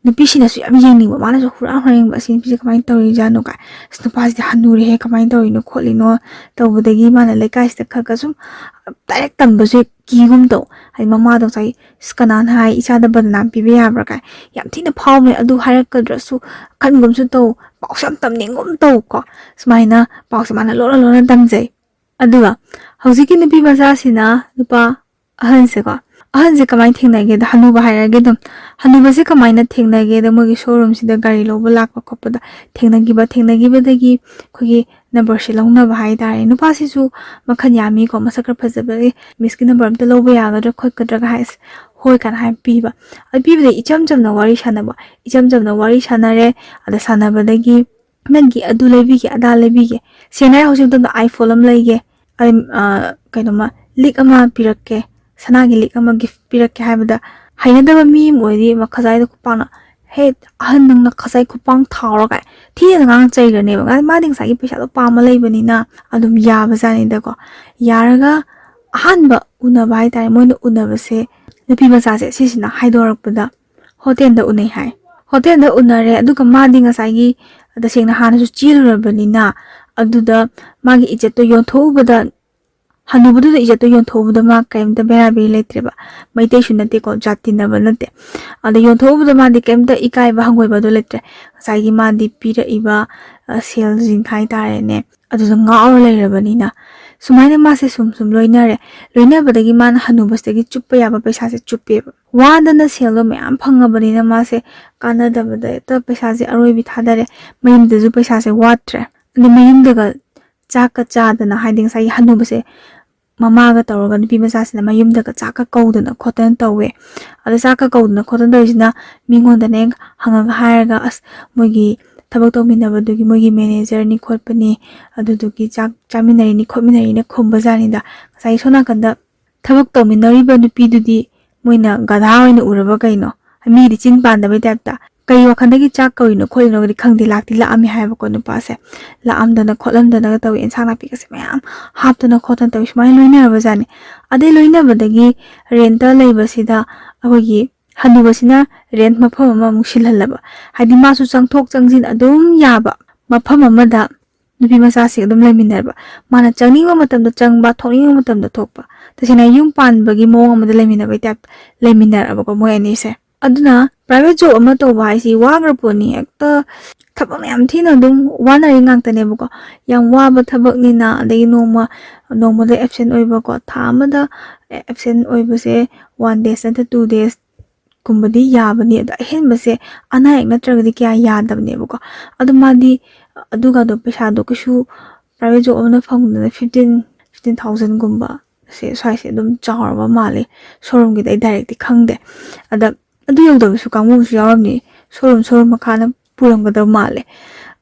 ꯅꯨꯄꯤꯁꯤꯅꯁꯨ ꯌꯥꯝ ꯌꯦꯡꯅꯤꯡꯕ, ꯃꯥꯅꯁꯨ ꯍꯨꯔꯥꯟ ꯍꯨꯔꯥꯟꯅꯤꯡꯕ, "ꯑꯁꯤ ꯅꯨꯄꯤꯁꯦ ꯀꯃꯥꯏꯅ ꯇꯧꯔꯤꯖꯥꯠꯅꯣ?" ꯀꯥꯏ, "ꯑꯁ, ꯅꯨꯄꯥꯁꯤꯗꯤ ꯍꯟꯅꯨꯔꯦꯍꯦ, ꯀꯃꯥꯏꯅ ꯇꯧꯔꯤꯅꯣ ꯈꯣꯠꯂꯤꯅꯣ?" ꯇꯧꯕꯗꯒꯤ ꯃꯥꯅ ꯂꯩꯀꯥꯏꯁꯤꯗ ꯈꯔ ꯈꯔ ꯁꯨꯝ direct ꯇꯝꯕꯁꯨ ꯀꯤꯒꯨꯝ ꯇꯧ꯫ ꯍꯥꯏꯗꯤ ꯃꯃꯥꯗꯣ ꯉꯁꯥꯏ, "ꯑꯁ, ꯀꯅꯥꯅ ꯍꯥꯏ ꯏꯆꯥꯗ ꯕꯗꯅꯥꯝ ꯄꯤꯕ ꯌꯥꯕ꯭ꯔꯥ?" ꯀꯥꯏ ꯌꯥꯝ ꯊꯤꯅ ꯐꯥꯎꯕꯅꯦ꯫ ꯑꯗꯨ ꯍꯥꯏꯔꯛꯀꯗ꯭ꯔꯁꯨ ꯈꯟꯒꯨꯝꯁꯨ ꯇꯧ, ꯄꯥꯎꯁꯨ ꯌꯥꯝ ꯇꯝꯅꯤꯡꯒꯨꯝ ꯇꯧ ꯀꯣ꯫ ꯁꯨꯃꯥꯏꯅ ꯄꯥꯎꯁꯦ ꯃꯥꯅ ꯂꯣꯟꯅ ꯂꯣꯟꯅ ꯇꯝꯖꯩ꯫ ꯑꯗꯨꯒ ꯍꯧꯖꯤꯛꯀꯤ ꯅꯨꯄꯤ ꯃꯆꯥꯁꯤꯅ ꯅꯨꯄꯥ ꯑꯍꯟꯁꯦꯀꯣ, ꯑꯍꯟꯁꯦ ꯀꯃꯥꯏꯅ ꯊꯦꯡꯅꯒꯦꯗ, ꯍꯅꯨꯕ ꯍꯥꯏꯔꯒꯦ ꯑꯗꯨꯝ, ꯍꯅꯨꯕꯁꯦ ꯀꯃꯥꯏꯅ ꯊꯦꯡꯅꯒꯦꯗ, ꯃꯣꯏꯒꯤ showroomꯁꯤꯗ ꯒꯥꯔꯤ ꯂꯧꯕ ꯂꯥꯛꯄ ꯈꯣꯠꯄꯗ ꯊꯦꯡꯅꯈꯤꯕ, ꯊꯦꯡꯅꯈꯤꯕꯗꯒꯤ ꯑꯩꯈꯣꯏꯒꯤ numberꯁꯦ ꯂꯧꯅꯕ ꯍꯥꯏꯇꯥꯔꯦ꯫ ꯅꯨꯄꯥꯁꯤꯁꯨ ꯃꯈꯜ ꯌꯥꯝꯃꯤꯀꯣ, ꯃꯁꯛ ꯈꯔ ꯐꯖꯕꯒꯤ, "Missꯀꯤ number ꯑꯝꯇ ꯂꯧꯕ ꯌꯥꯒꯗ꯭ꯔꯥ ꯈꯣꯠꯀꯗ꯭ꯔꯥꯒ" ꯍꯥꯏꯁꯦ, "ꯍꯣꯏ" ꯀꯥꯏꯅ ꯍꯥꯏ ꯄꯤꯕ꯫ ꯑꯗꯨ ꯄꯤꯕꯗ ꯏꯆꯝ ꯆꯝꯅ ꯋꯥꯔꯤ ꯁꯥꯟꯅꯕ, ꯏꯆꯝ ꯆꯝꯅ ꯋꯥꯔꯤ ꯁꯥꯟꯅꯔꯦ꯫ ꯑꯗ ꯁꯥꯟꯅꯕꯗꯒꯤ ꯅꯪꯒꯤ ꯑꯗꯨ ꯂꯩꯕꯤꯒꯦ, ꯑꯗꯥ ꯂꯩꯕꯤꯒꯦ, ꯁꯦꯡꯅ ꯍꯥꯏꯔ ꯍꯧꯖꯤꯛ ꯃꯇꯝꯗ iPhone ꯑꯃ ꯂꯩꯒꯦ, ꯑꯗꯩ, ꯑ, ꯀꯩꯅꯣꯃ, ꯂꯤꯛ ꯑꯃ ꯄꯤꯔꯛꯀꯦ, ꯁꯅꯥꯒꯤ ꯂꯤꯛ ꯑꯃ gift ꯄꯤꯔꯛꯀꯦ ꯍꯥꯏꯕꯗ, ꯍꯩꯅꯗꯕ ꯃꯤ ꯑꯃ ꯑꯣꯏꯔꯗꯤ ꯃꯈꯖꯥꯏꯗ ꯈꯨꯄꯥꯛꯅ, "ꯍꯦ, ꯑꯍꯟ ꯅꯪꯅ ꯈꯖꯥꯏ ꯈꯨꯄꯥꯡ ꯊꯥꯎꯔ?" ꯀꯥꯏ ꯊꯤꯅ ꯉꯥꯡ ꯆꯩꯈ꯭ꯔꯅꯦꯕ꯫ ꯃꯥꯗꯤ ꯉꯁꯥꯏꯒꯤ ꯄꯩꯁꯥꯗꯣ ꯄꯥꯝꯃ ꯂꯩꯕꯅꯤꯅ ꯑꯗꯨꯝ ꯌꯥꯕꯖꯥꯠꯅꯤꯗꯀꯣ꯫ ꯌꯥꯔꯒ ꯑꯍꯥꯟꯕ ꯎꯅꯕ ꯍꯥꯏꯇꯥꯔꯦ, ꯃꯣꯏꯅ ꯎꯅꯕꯁꯦ ꯅꯨꯄꯤ ꯃꯆꯥꯁꯦ ꯁꯤꯁꯤꯅ ꯍꯥꯏꯗꯣꯔꯛꯄꯗ, ꯍꯣꯇꯦꯜꯗ ꯎꯅꯩ ꯍꯥꯏ꯫ ꯍꯣꯇꯦꯜꯗ ꯎꯅꯔꯦ, ꯑꯗꯨꯒ ꯃꯥꯗꯤ ꯉꯁꯥꯏꯒꯤ ꯇꯁꯦꯡꯅ ꯍꯥꯟꯅꯁꯨ ꯆꯦꯜꯂꯨꯔꯕꯅꯤꯅ, ꯑꯗꯨꯗ ꯃꯥꯒꯤ ꯏꯖꯠꯇꯣ ꯌꯣꯟꯊꯣꯛꯎꯕꯗ, ꯍꯅꯨꯕꯗꯨꯗ ꯏꯖꯠꯇꯣ ꯌꯣꯟꯊꯣꯛꯎꯕꯗ ꯃꯥ ꯀꯩꯝꯇ ꯕꯦꯔꯥ ꯕꯦꯔꯤ ꯂꯩꯇ꯭ꯔꯦꯕ꯫ ꯃꯩꯇꯩꯁꯨ ꯅꯠꯇꯦꯀꯣ, ꯖꯥꯠ ꯇꯤꯟꯅꯕ ꯅꯠꯇꯦ꯫ ꯑꯗ ꯌꯣꯟꯊꯣꯛꯎꯕꯗ ꯃꯥꯗꯤ ꯀꯩꯝꯇ ꯏꯀꯥꯏꯕ ꯍꯪꯒꯣꯏꯕꯗꯣ ꯂꯩꯇ꯭ꯔꯦ꯫ ꯉꯁꯥꯏꯒꯤ ꯃꯥꯗꯤ ꯄꯤꯔꯛꯏꯕ, ꯑ, ꯁꯦꯜꯁꯤꯡ ꯍꯥꯏꯇꯥꯔꯦꯅꯦ, ꯑꯗꯨꯗ ꯉꯥꯎꯔ ꯂꯩꯔꯕꯅꯤꯅ, ꯁꯨꯃꯥꯏꯅ ꯃꯥꯁꯦ ꯁꯨꯝ ꯁꯨꯝ ꯂꯣꯏꯅꯔꯦ꯫ ꯂꯣꯏꯅꯕꯗꯒꯤ ꯃꯥꯅ ꯍꯅꯨꯕꯁꯤꯗꯒꯤ ꯆꯨꯞꯄ ꯌꯥꯕ ꯄꯩꯁꯥꯁꯦ ꯆꯨꯞꯄꯦꯕ꯫ ꯋꯥꯗꯅ ꯁꯦꯜꯗꯣ ꯃꯌꯥꯝ ꯐꯪꯉꯕꯅꯤꯅ ꯃꯥꯁꯦ ꯀꯥꯟꯅꯗꯕꯗ ꯍꯦꯛꯇ ꯄꯩꯁꯥꯁꯦ ꯑꯔꯣꯏꯕꯤ ꯊꯥꯗꯔꯦ꯫ ꯃꯌꯨꯝꯗꯁꯨ ꯄꯩꯁꯥꯁꯦ ꯋꯥꯠꯇ꯭ꯔꯦ꯫ ꯑꯗꯩ ꯃꯌꯨꯝꯗꯒ ꯆꯥꯛꯀ ꯆꯥꯗꯅ, ꯍꯥꯏꯗꯤ ꯉꯁꯥꯏꯒꯤ ꯍꯅꯨꯕꯁꯦ ꯃꯃꯥꯒ ꯇꯧꯔꯒ ꯅꯨꯄꯤ ꯃꯆꯥꯁꯤꯅ ꯃꯌꯨꯝꯗꯒ ꯆꯥꯛꯀ ꯀꯧꯗꯅ ꯈꯣꯠꯇꯅ ꯇꯧꯋꯦ꯫ ꯑꯗ ꯆꯥꯛꯀ ꯀꯧꯗꯅ ꯈꯣꯠꯇꯅ ꯇꯧꯔꯤꯁꯤꯅ ꯃꯤꯉꯣꯟꯗꯅꯦ ꯍꯪꯉꯒ ꯍꯥꯏꯔꯒ, "ꯑꯁ, ꯃꯣꯏꯒꯤ ꯊꯕꯛ ꯇꯧꯃꯤꯟꯅꯕꯗꯨꯒꯤ ꯃꯣꯏꯒꯤ ꯃꯦꯅꯦꯖꯔꯅꯤ ꯈꯣꯠꯄꯅꯤ, ꯑꯗꯨꯗꯨꯒꯤ ꯆꯥꯛ ꯆꯥꯃꯤꯟꯅꯔꯤꯅꯤ ꯈꯣꯠꯃꯤꯟꯅꯔꯤꯅ" ꯈꯨꯝꯕꯖꯥꯠꯅꯤꯗ꯫ ꯉꯁꯥꯏꯒꯤ ꯁꯣꯝ ꯅꯥꯀꯟꯗ ꯊꯕꯛ ꯇꯧꯃꯤꯟꯅꯔꯤꯕ ꯅꯨꯄꯤꯗꯨꯗꯤ ꯃꯣꯏꯅ ꯒꯙꯥ ꯑꯣꯏꯅ ꯎꯔꯕ ꯀꯩꯅꯣ? ꯃꯤꯗꯤ ꯆꯤꯟ ꯄꯥꯟꯗꯕꯩ ꯇꯥꯏꯞꯇ꯫ ꯀꯩ ꯋꯥꯈꯜꯗꯒꯤ ꯆꯥꯛ ꯀꯧꯔꯤꯅꯣ ꯈꯣꯠꯂꯤꯅꯣꯒꯗꯤ ꯈꯪꯗꯦ, ꯂꯥꯛꯇꯤ ꯂꯥꯛꯑꯝꯃꯦ ꯍꯥꯏꯕꯀꯣ ꯅꯨꯄꯥꯁꯦ꯫ ꯂꯥꯛꯑꯝꯗꯅ ꯈꯣꯠꯂꯝꯗꯅꯒ ꯇꯧꯋꯤ, ꯑꯦꯟꯁꯥꯡ ꯅꯥꯄꯤꯒꯁꯦ ꯃꯌꯥꯝ ꯍꯥꯞꯇꯅ ꯈꯣꯠꯇꯅ ꯇꯧꯋꯤ, ꯁꯨꯃꯥꯏꯅ ꯂꯣꯏꯅꯔꯕꯖꯥꯠꯅꯤ꯫ ꯑꯗꯩ ꯂꯣꯏꯅꯕꯗꯒꯤ ꯔꯦꯟꯇ ꯂꯩꯕꯁꯤꯗ ꯑꯩꯈꯣꯏꯒꯤ ꯍꯅꯨꯕꯁꯤꯅ ꯔꯦꯟ ꯃꯐꯝ ꯑꯃ ꯑꯃꯨꯛ ꯁꯤꯜꯍꯜꯂꯕ꯫ ꯍꯥꯏꯗꯤ ꯃꯥꯁꯨ ꯆꯪꯊꯣꯛ ꯆꯪꯁꯤꯟ ꯑꯗꯨꯝ ꯌꯥꯕ ꯃꯐꯝ ꯑꯃꯗ ꯅꯨꯄꯤ ꯃꯆꯥꯁꯤꯡ ꯑꯗꯨꯝ ꯂꯩꯃꯤꯟꯅꯔꯕ꯫ ꯃꯥꯅ ꯆꯪꯅꯤꯡꯕ ꯃꯇꯝꯗ ꯆꯪꯕ, ꯊꯣꯛꯅꯤꯡꯕ ꯃꯇꯝꯗ ꯊꯣꯛꯄ꯫ ꯇꯁꯦꯡꯅ ꯌꯨꯝ ꯄꯥꯟꯕꯒꯤ ꯃꯑꯣꯡ ꯑꯃꯗ ꯂꯩꯃꯤꯟꯅꯕꯩ ꯇꯥꯏꯞꯇ ꯂꯩꯃꯤꯟꯅꯔꯕꯀꯣ ꯃꯣꯏ ꯑꯅꯤꯁꯦ꯫ ꯑꯗꯨꯅ private job ꯑꯃ ꯇꯧꯕ ꯍꯥꯏꯁꯤ ꯋꯥꯈ꯭ꯔ ꯄꯣꯠꯅꯤ꯫ ꯍꯦꯛꯇ ꯊꯕꯛ ꯌꯥꯝ ꯊꯤꯅ ꯑꯗꯨꯝ ꯋꯥꯅꯔꯤ ꯉꯥꯛꯇꯅꯦꯕꯀꯣ꯫ ꯌꯥꯝ ꯋꯥꯕ ꯊꯕꯛꯅꯤꯅ, ꯑꯗꯒꯤ ꯅꯣꯡꯃ, ꯅꯣꯡꯃꯗ absent ꯑꯣꯏꯕꯀꯣ, ꯊꯥ ꯑꯃꯗ absent ꯑꯣꯏꯕꯁꯦ one days ꯅꯠꯇ꯭ꯔ two days ꯀꯨꯝꯕꯗꯤ ꯌꯥꯕꯅꯤ꯫ ꯑꯗꯣ ꯑꯍꯦꯟꯕꯁꯦ ꯑꯅꯥ ꯑꯌꯦꯛ ꯅꯠꯇ꯭ꯔꯒꯗꯤ ꯀꯌꯥ ꯌꯥꯗꯕꯅꯦꯕꯀꯣ꯫ ꯑꯗꯣ ꯃꯥꯗꯤ ꯑꯗꯨꯒꯗꯣ, ꯄꯩꯁꯥꯗꯣ ꯀꯩꯁꯨ private job ꯑꯃꯅ ꯐꯪꯕꯗꯅ fifteen, fifteen thousand ꯒꯨꯝꯕ ꯁꯦ, ꯁ꯭ꯋꯥꯏꯁꯦ ꯑꯗꯨꯝ ꯆꯥꯎꯔꯕ ꯃꯥꯜꯂꯦ꯫ Showroom ꯒꯤꯗꯤ ꯑꯩ direct ꯇꯤ ꯈꯪꯗꯦ꯫ ꯑꯗ ꯑꯗꯨ ꯌꯧꯗꯕꯁꯨ ꯀꯥꯡꯕꯨ ꯑꯃꯁꯨ ꯌꯥꯎꯔꯝꯅꯤ꯫ Showroom, showroom ꯃꯈꯥꯅ ꯄꯨꯔꯝꯒꯗꯕ ꯃꯥꯜꯂꯦ꯫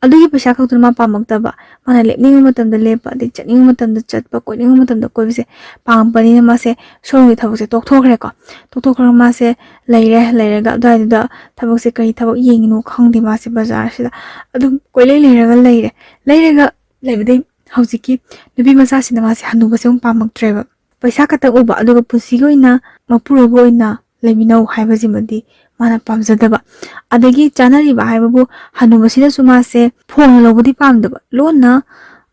ꯑꯗꯨꯒꯤ ꯄꯩꯁꯥ ꯈꯛꯇꯨꯅ ꯃꯥ ꯄꯥꯝꯃꯛꯇꯕ꯫ ꯃꯥꯅ ꯂꯦꯞꯅꯤꯡꯕ ꯃꯇꯝꯗ ꯂꯦꯞꯄ, ꯑꯗꯩ ꯆꯠꯅꯤꯡꯕ ꯃꯇꯝꯗ ꯆꯠꯄ, ꯀꯣꯏꯅꯤꯡꯕ ꯃꯇꯝꯗ ꯀꯣꯏꯕꯁꯦ ꯄꯥꯝꯃꯛꯄꯅꯤꯅ ꯃꯥꯁꯦ showroom ꯒꯤ ꯊꯕꯛꯁꯦ ꯇꯣꯛꯊꯣꯛꯈ꯭ꯔꯦꯀꯣ꯫ ꯇꯣꯛꯊꯣꯛꯈ꯭ꯔꯒ ꯃꯥꯁꯦ ꯂꯩꯔꯦ꯫ ꯂꯩꯔꯒ ꯑꯗꯨꯋꯥꯏꯗꯨꯗ ꯊꯕꯛꯁꯦ ꯀꯔꯤ ꯊꯕꯛ ꯌꯦꯡꯉꯤꯅꯣ ꯈꯪꯗꯦ, ꯃꯥꯁꯦ ꯕꯖꯥꯔꯁꯤꯗ ꯑꯗꯨꯝ ꯀꯣꯏꯂꯩ ꯂꯩꯔꯒ ꯂꯩꯔꯦ꯫ ꯂꯩꯔꯒ ꯂꯩꯕꯗꯩ ꯍꯧꯖꯤꯛꯀꯤ ꯅꯨꯄꯤ ꯃꯆꯥꯁꯤꯅ ꯃꯥꯁꯦ ꯍꯅꯨꯕꯁꯦ ꯑꯃꯨꯛ ꯄꯥꯝꯃꯛꯇ꯭ꯔꯦꯕ꯫ ꯄꯩꯁꯥ ꯈꯛꯇꯪ ꯎꯕ, ꯑꯗꯨꯒ ꯄꯨꯟꯁꯤꯒꯤ ꯑꯣꯏꯅ ꯃꯄꯨꯔꯣꯏꯕ ꯑꯣꯏꯅ ꯂꯩꯃꯤꯟꯅꯧ ꯍꯥꯏꯕꯁꯤꯃꯗꯤ ꯃꯥꯅ ꯄꯥꯝꯖꯗꯕ꯫ ꯑꯗꯒꯤ ꯆꯥꯅꯔꯤꯕ ꯍꯥꯏꯕꯕꯨ, ꯍꯅꯨꯕꯁꯤꯅꯁꯨ ꯃꯥꯁꯦ ꯐꯣꯡꯅ ꯂꯧꯕꯗꯤ ꯄꯥꯝꯗꯕ, ꯂꯣꯟꯅ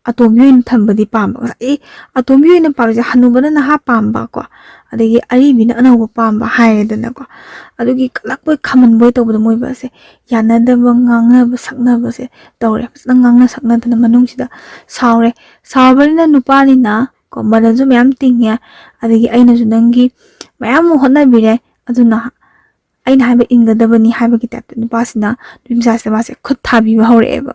ꯑꯇꯣꯝꯕꯤ ꯑꯣꯏꯅ ꯊꯝꯕꯗꯤ ꯄꯥꯝꯕ꯫ ꯉꯁꯥꯏ ꯑꯇꯣꯝꯕꯤ ꯑꯣꯏꯅ ꯄꯥꯝꯃꯤꯁꯦ ꯍꯅꯨꯕꯅ ꯅꯍꯥ ꯄꯥꯝꯕ ꯀꯣ, ꯑꯗꯒꯤ ꯑꯔꯤꯕꯤꯅ ꯑꯅꯧꯕ ꯄꯥꯝꯕ ꯍꯥꯏꯔꯦꯗꯅꯀꯣ꯫ ꯑꯗꯨꯒꯤ ꯀꯜꯂꯛꯄꯣꯏ ꯈꯝꯍꯟꯕꯣꯏ ꯇꯧꯕꯗꯣ ꯃꯣꯏꯕꯁꯦ, ꯌꯥꯅꯗꯕ ꯉꯥꯡꯅꯕ ꯁꯛꯅꯕꯁꯦ ꯇꯧꯔꯦ꯫ ꯐꯖꯅ ꯉꯥꯡꯅ ꯁꯛꯅꯗꯅ ꯃꯅꯨꯡꯁꯤꯗ ꯁꯥꯎꯔꯦ꯫ ꯁꯥꯎꯔꯕꯅꯤꯅ ꯅꯨꯄꯥꯅꯤꯅ ꯀꯣ, ꯃꯔꯜꯁꯨ ꯃꯌꯥꯝ ꯇꯤꯡꯉꯦ, ꯑꯗꯒꯤ ꯑꯩꯅꯁꯨ ꯅꯪꯒꯤ ꯃꯌꯥꯝ ꯑꯃ ꯍꯣꯠꯅꯕꯤꯔꯦ, ꯑꯗꯨꯅ ꯑꯩꯅ ꯍꯥꯏꯕ ꯏꯟꯒꯗꯕꯅꯤ ꯍꯥꯏꯕꯒꯤ ꯇꯥꯏꯞꯇ ꯅꯨꯄꯥꯁꯤꯅ ꯅꯨꯄꯤ ꯃꯆꯥꯁꯤꯗ ꯃꯥꯁꯦ ꯈꯨꯠ ꯊꯥꯕꯤꯕ ꯍꯧꯔꯛꯑꯦꯕ꯫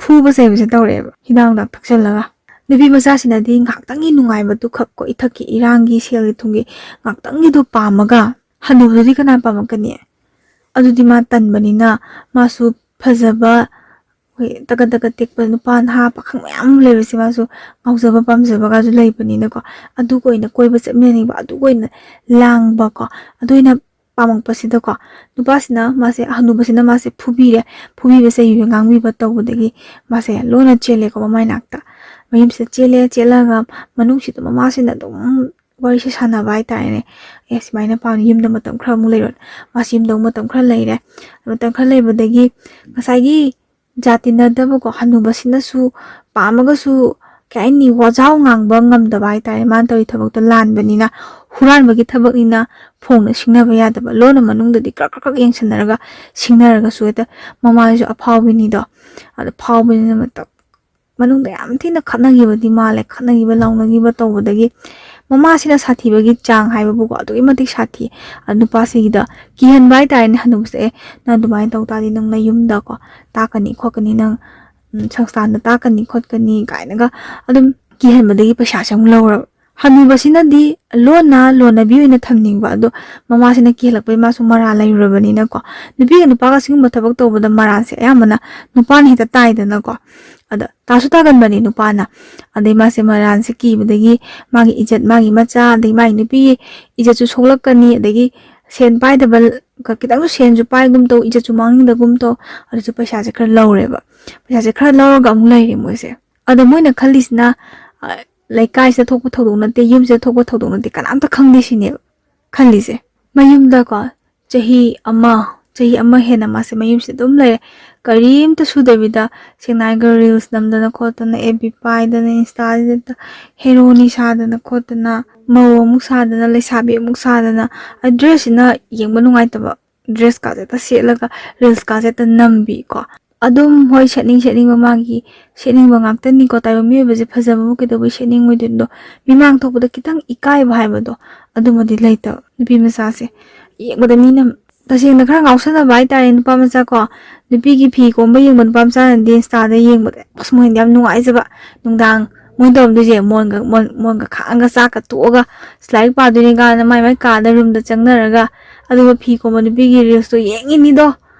ꯐꯨꯕ ꯆꯩꯕꯁꯦ ꯇꯧꯔꯛꯑꯦꯕ, ꯍꯤꯗꯥꯛ ꯅꯨꯡꯗꯥꯛ ꯊꯛꯆꯜꯂꯒ꯫ ꯅꯨꯄꯤ ꯃꯆꯥꯁꯤꯅꯗꯤ ꯉꯥꯏꯍꯥꯛꯇꯪꯒꯤ ꯅꯨꯡꯉꯥꯏꯕꯗꯨ ꯈꯛ ꯀꯣ, ꯏꯊꯛꯀꯤ ꯏꯔꯥꯡꯒꯤ, ꯁꯦꯜꯒꯤ ꯊꯨꯝꯒꯤ ꯉꯥꯏꯍꯥꯛꯇꯪꯒꯤꯗꯣ ꯄꯥꯝꯃꯒ, ꯍꯅꯨꯕꯗꯨꯗꯤ ꯀꯅꯥ ꯄꯥꯝꯃꯛꯀꯅꯤ? ꯑꯗꯨꯗꯤ ꯃꯥ ꯇꯟꯕꯅꯤꯅ, ꯃꯥꯁꯨ ꯐꯖꯕ, ꯑꯩꯈꯣꯏ ꯇꯒꯠ ꯇꯒꯠ ꯇꯦꯛꯄ ꯅꯨꯄꯥ ꯅꯍꯥ ꯄꯥꯈꯪ ꯃꯌꯥꯝ ꯑꯃ ꯂꯩꯕꯁꯦ, ꯃꯥꯁꯨ ꯉꯥꯎꯖꯕ ꯄꯥꯝꯖꯕꯒꯁꯨ ꯂꯩꯕꯅꯤꯅꯀꯣ, ꯑꯗꯨꯒ ꯑꯣꯏꯅ ꯀꯣꯏꯕ ꯆꯠꯃꯤꯟꯅꯅꯤꯡꯕ, ꯑꯗꯨꯒ ꯑꯣꯏꯅ ꯂꯥꯡꯕꯀꯣ, ꯑꯗꯨ ꯑꯣꯏꯅ ꯄꯥꯝꯃꯛꯄꯁꯤꯗꯀꯣ, ꯅꯨꯄꯥꯁꯤꯅ ꯃꯥꯁꯦ, ꯍꯅꯨꯕꯁꯤꯅ ꯃꯥꯁꯦ ꯐꯨꯕꯤꯔꯦ, ꯐꯨꯕꯤꯕ ꯆꯩꯕꯤꯕ ꯉꯥꯡꯕꯤꯕ ꯇꯧꯕꯗꯒꯤ ꯃꯥꯁꯦ ꯂꯣꯟꯅ ꯆꯦꯜꯂꯦꯀꯣ ꯃꯃꯥꯏ ꯅꯥꯛꯇ꯫ ꯃꯌꯨꯝꯁꯤꯗ ꯆꯦꯜꯂꯦ, ꯆꯦꯜꯂꯒ ꯃꯅꯨꯡꯁꯤꯗ ꯃꯃꯥꯁꯤꯅ ꯑꯗꯨꯝ ꯋꯥꯔꯤꯁꯦ ꯁꯥꯟꯅꯕ ꯍꯥꯏꯇꯥꯔꯦꯅꯦ꯫ ꯑꯦ, ꯁꯨꯃꯥꯏꯅ ꯄꯥꯝꯃꯤ, ꯌꯨꯝꯗ ꯃꯇꯝ ꯈꯔ ꯑꯃꯨꯛ ꯂꯩꯔꯣ꯫ ꯃꯥꯁꯤ ꯌꯨꯝꯗ ꯑꯃꯨꯛ ꯃꯇꯝ ꯈꯔ ꯂꯩꯔꯦ꯫ ꯃꯇꯝ ꯈꯔ ꯂꯩꯕꯗꯒꯤ ꯉꯁꯥꯏꯒꯤ ꯖꯥꯠ ꯇꯤꯟꯅꯗꯕꯀꯣ ꯍꯅꯨꯕꯁꯤꯅꯁꯨ ꯄꯥꯝꯃꯒꯁꯨ, ꯀꯩ ꯍꯥꯏꯅꯤ, ꯋꯥꯖꯥꯎ ꯉꯥꯡꯕ ꯉꯝꯗꯕ ꯍꯥꯏꯇꯥꯔꯦ꯫ ꯃꯥꯅ ꯇꯧꯔꯤ ꯊꯕꯛꯇꯣ ꯂꯥꯟꯕꯅꯤꯅ, ꯍꯨꯔꯥꯟꯕꯒꯤ ꯊꯕꯛꯅꯤꯅ ꯐꯣꯡꯅ ꯁꯤꯡꯅꯕ ꯌꯥꯗꯕ, ꯂꯣꯟꯅ ꯃꯅꯨꯡꯗꯗꯤ ꯀ꯭ꯔꯛ ꯀ꯭ꯔꯛ ꯀ꯭ꯔꯛ ꯌꯦꯡꯁꯟꯅꯔꯒ ꯁꯤꯡꯅꯔꯒꯁꯨ ꯍꯦꯛꯇ ꯃꯃꯥꯁꯤꯁꯨ ꯑꯐꯥꯎꯕꯤꯅꯤꯗꯣ꯫ ꯑꯗ ꯐꯥꯎꯕꯅꯤꯅ ꯃꯇꯝ ꯃꯅꯨꯡꯗ ꯌꯥꯝ ꯊꯤꯅ ꯈꯠꯅꯈꯤꯕꯗꯤ ꯃꯥꯜꯂꯦ꯫ ꯈꯠꯅꯈꯤꯕ ꯂꯥꯎꯅꯈꯤꯕ ꯇꯧꯕꯗꯒꯤ ꯃꯃꯥꯁꯤꯅ ꯁꯥꯊꯤꯕꯒꯤ ꯆꯥꯡ ꯍꯥꯏꯕꯕꯨꯀꯣ ꯑꯗꯨꯛꯀꯤ ꯃꯇꯤꯛ ꯁꯥꯊꯤ꯫ ꯑꯗ ꯅꯨꯄꯥꯁꯤꯒꯤꯗ ꯀꯤꯍꯟꯕ ꯍꯥꯏꯇꯥꯔꯦꯅꯦ꯫ ꯍꯅꯨꯕꯁꯦ, "ꯑꯦ, ꯅꯪ ꯑꯗꯨꯃꯥꯏꯅ ꯇꯧ ꯇꯥꯔꯗꯤ ꯅꯪ ꯅꯌꯨꯝꯗꯀꯣ ꯇꯥꯛꯀꯅꯤ ꯈꯣꯠꯀꯅꯤ, ꯅꯪ, ꯎꯝ, ꯁꯪꯁꯊꯥꯟꯗ ꯇꯥꯛꯀꯅꯤ ꯈꯣꯠꯀꯅꯤ" ꯀꯥꯏꯅꯒ ꯑꯗꯨꯝ ꯀꯤꯍꯟꯕꯗꯒꯤ ꯄꯩꯁꯥꯁꯦ ꯑꯃꯨꯛ ꯂꯧꯔꯕ꯫ ꯍꯅꯨꯕꯁꯤꯅꯗꯤ ꯂꯣꯟꯅ ꯂꯣꯟꯅꯕꯤ ꯑꯣꯏꯅ ꯊꯝꯅꯤꯡꯕ, ꯑꯗꯣ ꯃꯃꯥꯁꯤꯅ ꯀꯤꯍꯜꯂꯛꯄꯩ ꯃꯥꯁꯨ ꯃꯔꯥꯜ ꯂꯩꯔꯨꯔꯕꯅꯤꯅꯀꯣ꯫ ꯅꯨꯄꯤꯒ ꯅꯨꯄꯥꯒ ꯁꯤꯒꯨꯝꯕ ꯊꯕꯛ ꯇꯧꯕꯗ ꯃꯔꯥꯜꯁꯦ ꯑꯌꯥꯝꯕꯅ ꯅꯨꯄꯥꯅ ꯍꯦꯛꯇ ꯇꯥꯏꯗꯅꯀꯣ꯫ ꯑꯗ ꯇꯥꯁꯨ ꯇꯥꯒꯟꯕꯅꯤ ꯅꯨꯄꯥꯅ꯫ ꯑꯗꯩ ꯃꯥꯁꯦ ꯃꯔꯥꯜꯁꯦ ꯀꯤꯕꯗꯒꯤ ꯃꯥꯒꯤ ꯏꯖꯠ, ꯃꯥꯒꯤ ꯃꯆꯥ, ꯑꯗꯩ ꯃꯥꯒꯤ ꯅꯨꯄꯤꯒꯤ ꯏꯖꯠꯁꯨ ꯁꯣꯛꯂꯛꯀꯅꯤ, ꯑꯗꯒꯤ ꯁꯦꯟ ꯄꯥꯏꯗꯕ, ꯈꯤꯇꯪꯁꯨ ꯁꯦꯟꯁꯨ ꯄꯥꯏꯒꯨꯝ ꯇꯧ, ꯏꯖꯠꯁꯨ ꯃꯥꯡꯅꯤꯡꯗꯒꯨꯝ ꯇꯧ, ꯑꯗꯨꯁꯨ ꯄꯩꯁꯥꯁꯦ ꯈꯔ ꯂꯧꯔꯦꯕ꯫ ꯄꯩꯁꯥꯁꯦ ꯈꯔ ꯂꯧꯔꯒ ꯑꯃꯨꯛ ꯂꯩꯔꯦ ꯃꯣꯏꯁꯦ꯫ ꯑꯗ ꯃꯣꯏꯅ ꯈꯜꯂꯤꯁꯤꯅ, ꯑ, ꯂꯩꯀꯥꯏꯁꯤꯗ ꯊꯣꯛꯄ ꯊꯧꯗꯣꯛ ꯅꯠꯇꯦ, ꯌꯨꯝꯁꯤꯗ ꯊꯣꯛꯄ ꯊꯧꯗꯣꯛ ꯅꯠꯇꯦ, ꯀꯅꯥꯝꯇ ꯈꯪꯗꯦ ꯁꯤꯅꯦꯕ ꯈꯜꯂꯤꯁꯦ꯫ ꯃꯌꯨꯝꯗꯀꯣ ꯆꯍꯤ ꯑꯃ ꯆꯍꯤ ꯑꯃ ꯍꯦꯟꯅ ꯃꯥꯁꯦ ꯃꯌꯨꯝꯁꯤꯗ ꯑꯗꯨꯝ ꯂꯩꯔꯦ꯫ ꯀꯔꯤꯝꯇ ꯁꯨꯗꯕꯤꯗ ꯁꯦꯡꯅ ꯍꯥꯏꯔꯒ reels ꯅꯝꯗꯅ ꯈꯣꯠꯇꯅ, F B ꯄꯥꯏꯗꯅ, Insta ꯁꯤꯗ ꯍꯦꯔꯣꯅꯤ ꯁꯥꯗꯅ ꯈꯣꯠꯇꯅ, ꯃꯧ ꯑꯃꯨꯛ ꯁꯥꯗꯅ, ꯂꯩꯁꯥꯕꯤ ꯑꯃꯨꯛ ꯁꯥꯗꯅ, dress ꯁꯤꯅ ꯌꯦꯡꯕ ꯅꯨꯡꯉꯥꯏꯇꯕ dress ꯀꯥꯁꯦ ꯍꯦꯛꯇ ꯁꯦꯠꯂꯒ reels ꯀꯥꯁꯦ ꯍꯦꯛꯇ ꯅꯝꯕꯤ ꯀꯣ꯫ ꯑꯗꯨꯝ ꯍꯣꯏ, ꯁꯦꯠꯅꯤꯡ ꯁꯦꯠꯅꯤꯡꯕ ꯃꯥꯒꯤ ꯁꯦꯠꯅꯤꯡꯕ ꯉꯥꯛꯇꯅꯤꯀꯣ꯫ ꯇꯥꯏꯕꯪ ꯃꯤꯑꯣꯏꯕꯁꯦ ꯐꯖꯕꯕꯨ ꯀꯩꯗꯧꯕꯩ ꯁꯦꯠꯅꯤꯡꯉꯣꯏꯗꯣꯏꯅꯣ? ꯃꯤꯃꯥꯡ ꯊꯣꯛꯄꯗ ꯈꯤꯇꯪ ꯏꯀꯥꯏꯕ ꯍꯥꯏꯕꯗꯣ ꯑꯗꯨꯃꯗꯤ ꯂꯩꯇꯕ ꯅꯨꯄꯤ ꯃꯆꯥꯁꯦ꯫ ꯌꯦꯡꯕꯗ ꯃꯤꯅ ꯇꯁꯦꯡꯅ ꯈꯔ ꯉꯥꯎꯁꯟꯅꯕ ꯍꯥꯏꯇꯥꯔꯦ, ꯅꯨꯄꯥ ꯃꯆꯥ ꯀꯣ꯫ ꯅꯨꯄꯤꯒꯤ ꯐꯤ ꯀꯣꯝꯕ ꯌꯦꯡꯕ ꯅꯨꯄꯥ ꯃꯆꯥꯅꯗꯤ Insta ꯗ ꯌꯦꯡꯕꯗ ꯑꯁ ꯃꯣꯏꯅꯗꯤ ꯌꯥꯝ ꯅꯨꯡꯉꯥꯏꯖꯕ꯫ ꯅꯨꯡꯗꯥꯡ ꯃꯣꯏꯅ ꯇꯧꯔꯝꯗꯣꯏꯁꯦ ꯃꯣꯟꯒ, ꯃꯣꯟ, ꯃꯣꯟꯒ ꯈꯥꯡꯉꯒ ꯆꯥꯛꯀ ꯇꯣꯛꯑꯒ ꯑꯁ ꯂꯥꯏꯔꯤꯛ ꯄꯥꯗꯣꯏꯅꯦ ꯀꯥꯏꯅ ꯃꯥꯏ ꯃꯥꯏ ꯀꯥꯗ room ꯗ ꯆꯪꯅꯔꯒ ꯑꯗꯨꯒ ꯐꯤ ꯀꯣꯝꯕ ꯅꯨꯄꯤꯒꯤ reels ꯇꯣ ꯌꯦꯡꯉꯤꯅꯤꯗꯣ,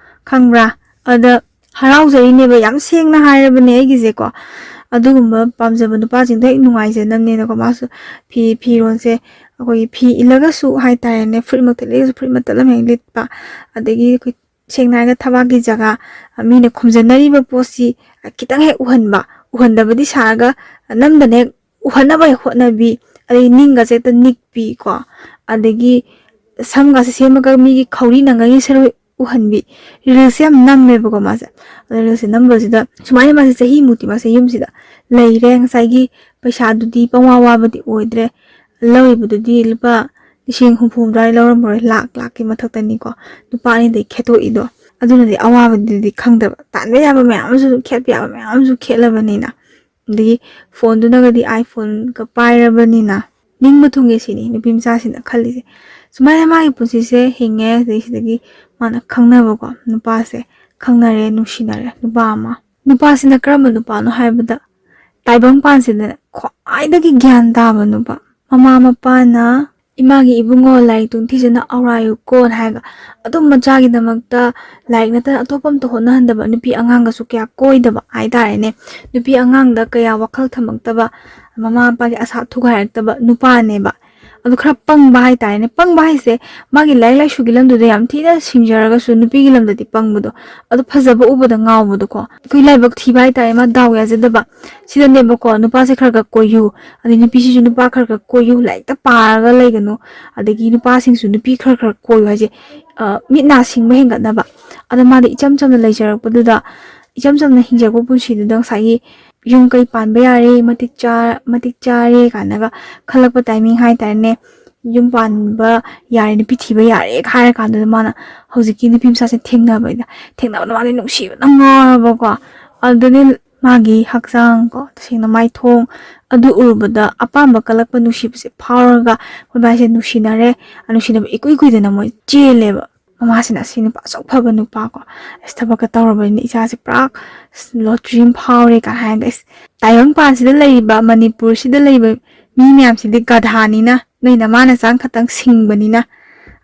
ꯈꯪꯕ꯭ꯔꯥ? ꯑꯗ ꯍꯔꯥꯎꯖꯔꯤꯅꯦꯕ, ꯌꯥꯝ ꯁꯦꯡꯅ ꯍꯥꯏꯔꯕꯅꯦ ꯑꯩꯒꯤꯁꯦꯀꯣ꯫ ꯑꯗꯨꯒꯨꯝꯕ ꯄꯥꯝꯖꯕ ꯅꯨꯄꯥꯁꯤꯡꯗꯣ ꯍꯦꯛ ꯅꯨꯡꯉꯥꯏꯖꯅꯕꯅꯦꯅꯀꯣ꯫ ꯃꯥꯁꯨ ꯐꯤ, ꯐꯤꯔꯣꯜꯁꯦ ꯑꯩꯈꯣꯏꯒꯤ ꯐꯤ ꯏꯜꯂꯒꯁꯨ ꯍꯥꯏꯇꯥꯔꯦꯅꯦ, ꯐꯨꯔꯤꯠꯃꯛꯇ ꯂꯤꯠꯂꯁꯨ ꯐꯨꯔꯤꯠꯃꯛꯇ ꯑꯗꯨꯝ ꯍꯦꯛ ꯂꯤꯠꯄ, ꯑꯗꯒꯤ ꯑꯩꯈꯣꯏ ꯁꯦꯡꯅ ꯍꯥꯏꯔꯒ ꯊꯕꯥꯛꯀꯤ ꯖꯒꯥ, ꯃꯤꯅ ꯈꯨꯝꯖꯟꯅꯔꯤꯕ ꯄꯣꯠꯁꯤ ꯈꯤꯇꯪ ꯍꯦꯛ ꯎꯍꯟꯕ, ꯎꯍꯟꯗꯕꯗꯤ ꯁꯥꯔꯒ ꯅꯝꯗꯅ ꯍꯦꯛ ꯎꯍꯟꯅꯕ ꯍꯦꯛ ꯍꯣꯠꯅꯕꯤ, ꯑꯗꯩ ꯅꯤꯡꯒꯁꯦ ꯍꯦꯛꯇ ꯅꯤꯛꯄꯤ ꯀꯣ, ꯑꯗꯒꯤ ꯁꯝꯒꯁꯦ ꯁꯦꯝꯃꯒ ꯃꯤꯒꯤ ꯈꯧꯔꯤ ꯅꯪꯒꯅꯤ ꯁꯔꯨ ꯎꯍꯟꯕꯤ, reels ꯁꯦ ꯌꯥꯝ ꯅꯝꯃꯦꯕꯀꯣ ꯃꯥꯁꯦ꯫ ꯑꯗꯣ reels ꯁꯦ ꯅꯝꯕꯁꯤꯗ ꯁꯨꯃꯥꯏꯅ ꯃꯥꯁꯦ ꯆꯍꯤꯃꯨꯛꯇꯤ ꯃꯥꯁꯦ ꯌꯨꯝꯁꯤꯗ ꯂꯩꯔꯦ꯫ ꯉꯁꯥꯏꯒꯤ ꯄꯩꯁꯥꯗꯨꯗꯤ ꯄꯪꯋꯥ ꯋꯥꯕꯗꯤ ꯑꯣꯏꯗ꯭ꯔꯦ, ꯂꯧꯔꯤꯕꯗꯨꯗꯤ ꯂꯨꯄꯥ ꯂꯤꯁꯤꯡ ꯍꯨꯝꯐꯨ ꯍꯨꯝꯗ꯭ꯔꯥꯗꯤ ꯂꯧꯔꯝꯃꯔꯣꯏ, ꯂꯥꯛ, ꯂꯥꯛꯀꯤ ꯃꯊꯛꯇꯅꯤꯀꯣ ꯅꯨꯄꯥ ꯑꯅꯤꯗꯩ ꯈꯦꯠꯇꯣꯛꯏꯗꯣ꯫ ꯑꯗꯨꯅꯗꯤ ꯑꯋꯥꯕꯗꯨꯗꯤ ꯈꯪꯗꯕ, ꯇꯥꯟꯕ ꯌꯥꯕ ꯃꯌꯥꯝ ꯑꯃꯁꯨ ꯑꯗꯨꯝ ꯈꯦꯠꯄ ꯌꯥꯕ ꯃꯌꯥꯝ ꯑꯃꯁꯨ ꯈꯦꯠꯂꯕꯅꯤꯅ, ꯑꯗꯒꯤ phone ꯗꯨꯅꯒꯗꯤ iPhone ꯒ ꯄꯥꯏꯔꯕꯅꯤꯅ ꯅꯤꯡꯕ ꯊꯨꯡꯉꯦ ꯁꯤꯅꯤ ꯅꯨꯄꯤ ꯃꯆꯥꯁꯤꯅ ꯈꯜꯂꯤꯁꯦ꯫ ꯁꯨꯃꯥꯏꯅ ꯃꯥꯒꯤ ꯄꯨꯟꯁꯤꯁꯦ ꯍꯤꯡꯉꯦ, ꯑꯗꯩ ꯁꯤꯗꯒꯤ ꯃꯥꯅ ꯈꯪꯅꯕꯀꯣ ꯅꯨꯄꯥꯁꯦ, ꯈꯪꯅꯔꯦ, ꯅꯨꯡꯁꯤꯅꯔꯦ ꯅꯨꯄꯥ ꯑꯃ꯫ ꯅꯨꯄꯥꯁꯤꯅ ꯀꯔꯝꯕ ꯅꯨꯄꯥꯅꯣ ꯍꯥꯏꯕꯗ, ꯇꯥꯏꯕꯪꯄꯥꯟꯁꯤꯗ ꯈ꯭ꯋꯥꯏꯗꯒꯤ ꯒ꯭ꯌꯥꯟ ꯇꯥꯕ ꯅꯨꯄꯥ꯫ ꯃꯃꯥ ꯃꯄꯥꯅ "ꯏꯃꯥꯒꯤ ꯏꯕꯨꯡꯉꯣ ꯂꯥꯏꯔꯤꯛꯇꯨ ꯅꯤꯡꯊꯤꯖꯅ ꯑꯧꯔꯥꯏꯌꯨꯀꯣꯅ" ꯍꯥꯏꯔꯒ ꯑꯗꯨꯝ ꯃꯆꯥꯒꯤꯗꯃꯛꯇ ꯂꯥꯏꯔꯤꯛ ꯅꯠꯇꯅ ꯑꯇꯣꯞꯄ ꯑꯝꯇ ꯍꯣꯠꯅꯍꯟꯗꯕ, ꯅꯨꯄꯤ ꯑꯉꯥꯡꯒꯁꯨ ꯀꯌꯥ ꯀꯣꯏꯗꯕ ꯍꯥꯏꯇꯥꯔꯦꯅꯦ, ꯅꯨꯄꯤ ꯑꯉꯥꯡꯗ ꯀꯌꯥ ꯋꯥꯈꯜ ꯊꯝꯃꯛꯇꯕ, ꯃꯃꯥ ꯃꯄꯥꯒꯤ ꯑꯁꯥ ꯊꯨꯒꯥꯏꯔꯛꯇꯕ ꯅꯨꯄꯥꯅꯦꯕ꯫ ꯑꯗꯨ ꯈꯔ ꯄꯪꯕ ꯍꯥꯏꯇꯥꯔꯦꯅꯦ꯫ ꯄꯪꯕ ꯍꯥꯏꯁꯦ ꯃꯥꯒꯤ ꯂꯥꯏꯔꯤꯛ ꯂꯥꯏꯁꯨꯒꯤ ꯂꯝꯗꯨꯗ ꯌꯥꯝ ꯊꯤꯅ ꯁꯤꯡꯖꯔꯒꯁꯨ ꯅꯨꯄꯤꯒꯤ ꯂꯝꯗꯗꯤ ꯄꯪꯕꯗꯣ, ꯑꯗꯨ ꯐꯖꯕ ꯎꯕꯗ ꯉꯥꯎꯕꯗꯣꯀꯣ꯫ ꯑꯩꯈꯣꯏ ꯂꯥꯏꯕꯛ ꯊꯤꯕ ꯍꯥꯏꯇꯥꯔꯦ, ꯃꯥ ꯗꯥꯎ ꯌꯥꯖꯗꯕ꯫ ꯁꯤꯗꯅꯦꯕꯀꯣ, ꯅꯨꯄꯥꯁꯦ ꯈꯔ ꯈꯔ ꯀꯣꯏꯌꯨ, ꯑꯗꯩ ꯅꯨꯄꯤꯁꯤꯁꯨ ꯅꯨꯄꯥ ꯈꯔ ꯈꯔ ꯀꯣꯏꯌꯨ, ꯂꯥꯏꯔꯤꯛꯇ ꯄꯥꯔꯒ ꯂꯩꯒꯅꯨ, ꯑꯗꯒꯤ ꯅꯨꯄꯥꯁꯤꯡꯁꯨ ꯅꯨꯄꯤ ꯈꯔ ꯈꯔ ꯀꯣꯏꯌꯨ ꯍꯥꯏꯁꯦ, ꯑ, ꯃꯤꯠ ꯅꯥ ꯁꯤꯡꯕ ꯍꯦꯟꯒꯠꯅꯕ꯫ ꯑꯗ ꯃꯥꯗꯤ ꯏꯆꯝ ꯆꯝꯅ ꯂꯩꯖꯔꯛꯄꯗꯨꯗ, ꯏꯆꯝ ꯆꯝꯅ ꯍꯤꯡꯖꯔꯛꯄ ꯄꯨꯟꯁꯤꯗꯨꯗ ꯉꯁꯥꯏꯒꯤ ꯌꯨꯝ ꯀꯩ ꯄꯥꯟꯕ ꯌꯥꯔꯦ, ꯃꯇꯤꯛ ꯆꯥ-, ꯃꯇꯤꯛ ꯆꯥꯔꯦ ꯀꯥꯏꯅꯒ ꯈꯜꯂꯛꯄ ꯇꯥꯏꯃꯤꯡ ꯍꯥꯏꯇꯥꯔꯦꯅꯦ, ꯌꯨꯝ ꯄꯥꯟꯕ ꯌꯥꯔꯦ, ꯅꯨꯄꯤ ꯊꯤꯕ ꯌꯥꯔꯦ ꯍꯥꯏꯔ ꯀꯥꯟꯗꯨꯗ ꯃꯥꯅ ꯍꯧꯖꯤꯛꯀꯤ ꯅꯨꯄꯤ ꯃꯆꯥꯁꯦ ꯊꯦꯡꯅꯕꯅꯤꯗ, ꯊꯦꯡꯅꯕꯗ ꯃꯥꯗꯤ ꯅꯨꯡꯁꯤꯕꯅ ꯉꯥꯎꯔꯕꯀꯣ꯫ ꯑꯗꯨꯗꯅꯦ ꯃꯥꯒꯤ ꯍꯛꯆꯥꯡ ꯀꯣ, ꯇꯁꯦꯡꯅ ꯃꯥꯏꯊꯣꯡ ꯑꯗꯨ ꯎꯔꯨꯕꯗ ꯑꯄꯥꯝꯕ ꯀꯜꯂꯛꯄ ꯅꯨꯡꯁꯤꯕꯁꯦ ꯐꯥꯎꯔꯒ ꯃꯣꯏꯕꯥꯏꯁꯦ ꯅꯨꯡꯁꯤꯅꯔꯦ꯫ ꯅꯨꯡꯁꯤꯅꯕ ꯏꯀꯨꯏ ꯀꯨꯏꯗꯅ ꯃꯣꯏ ꯆꯦꯜꯂꯦꯕ꯫ ꯃꯃꯥꯁꯤꯅ "ꯑꯁꯤ ꯅꯨꯄꯥ ꯑꯁꯨꯛ ꯐꯕ ꯅꯨꯄꯥ ꯀꯣ, ꯑꯁ ꯊꯕꯛꯀ ꯇꯧꯔꯕꯅꯤꯅ ꯏꯆꯥꯁꯦ ꯄꯨꯔꯥ ꯂꯣꯇ꯭ꯔꯤ ꯑꯃ ꯐꯥꯎꯔꯦ" ꯀꯥꯏꯅ ꯍꯥꯏꯔꯒ, ꯑꯁ ꯇꯥꯏꯕꯪꯄꯥꯟꯁꯤꯗ ꯂꯩꯔꯤꯕ, ꯃꯅꯤꯄꯨꯔꯁꯤꯗ ꯂꯩꯕ ꯃꯤ ꯃꯌꯥꯝꯁꯤꯗꯤ ꯒꯙꯥꯅꯤꯅ, ꯅꯣꯏ ꯅꯃꯥ ꯅꯆꯥ ꯈꯛꯇꯪ ꯁꯤꯡꯕꯅꯤꯅ꯫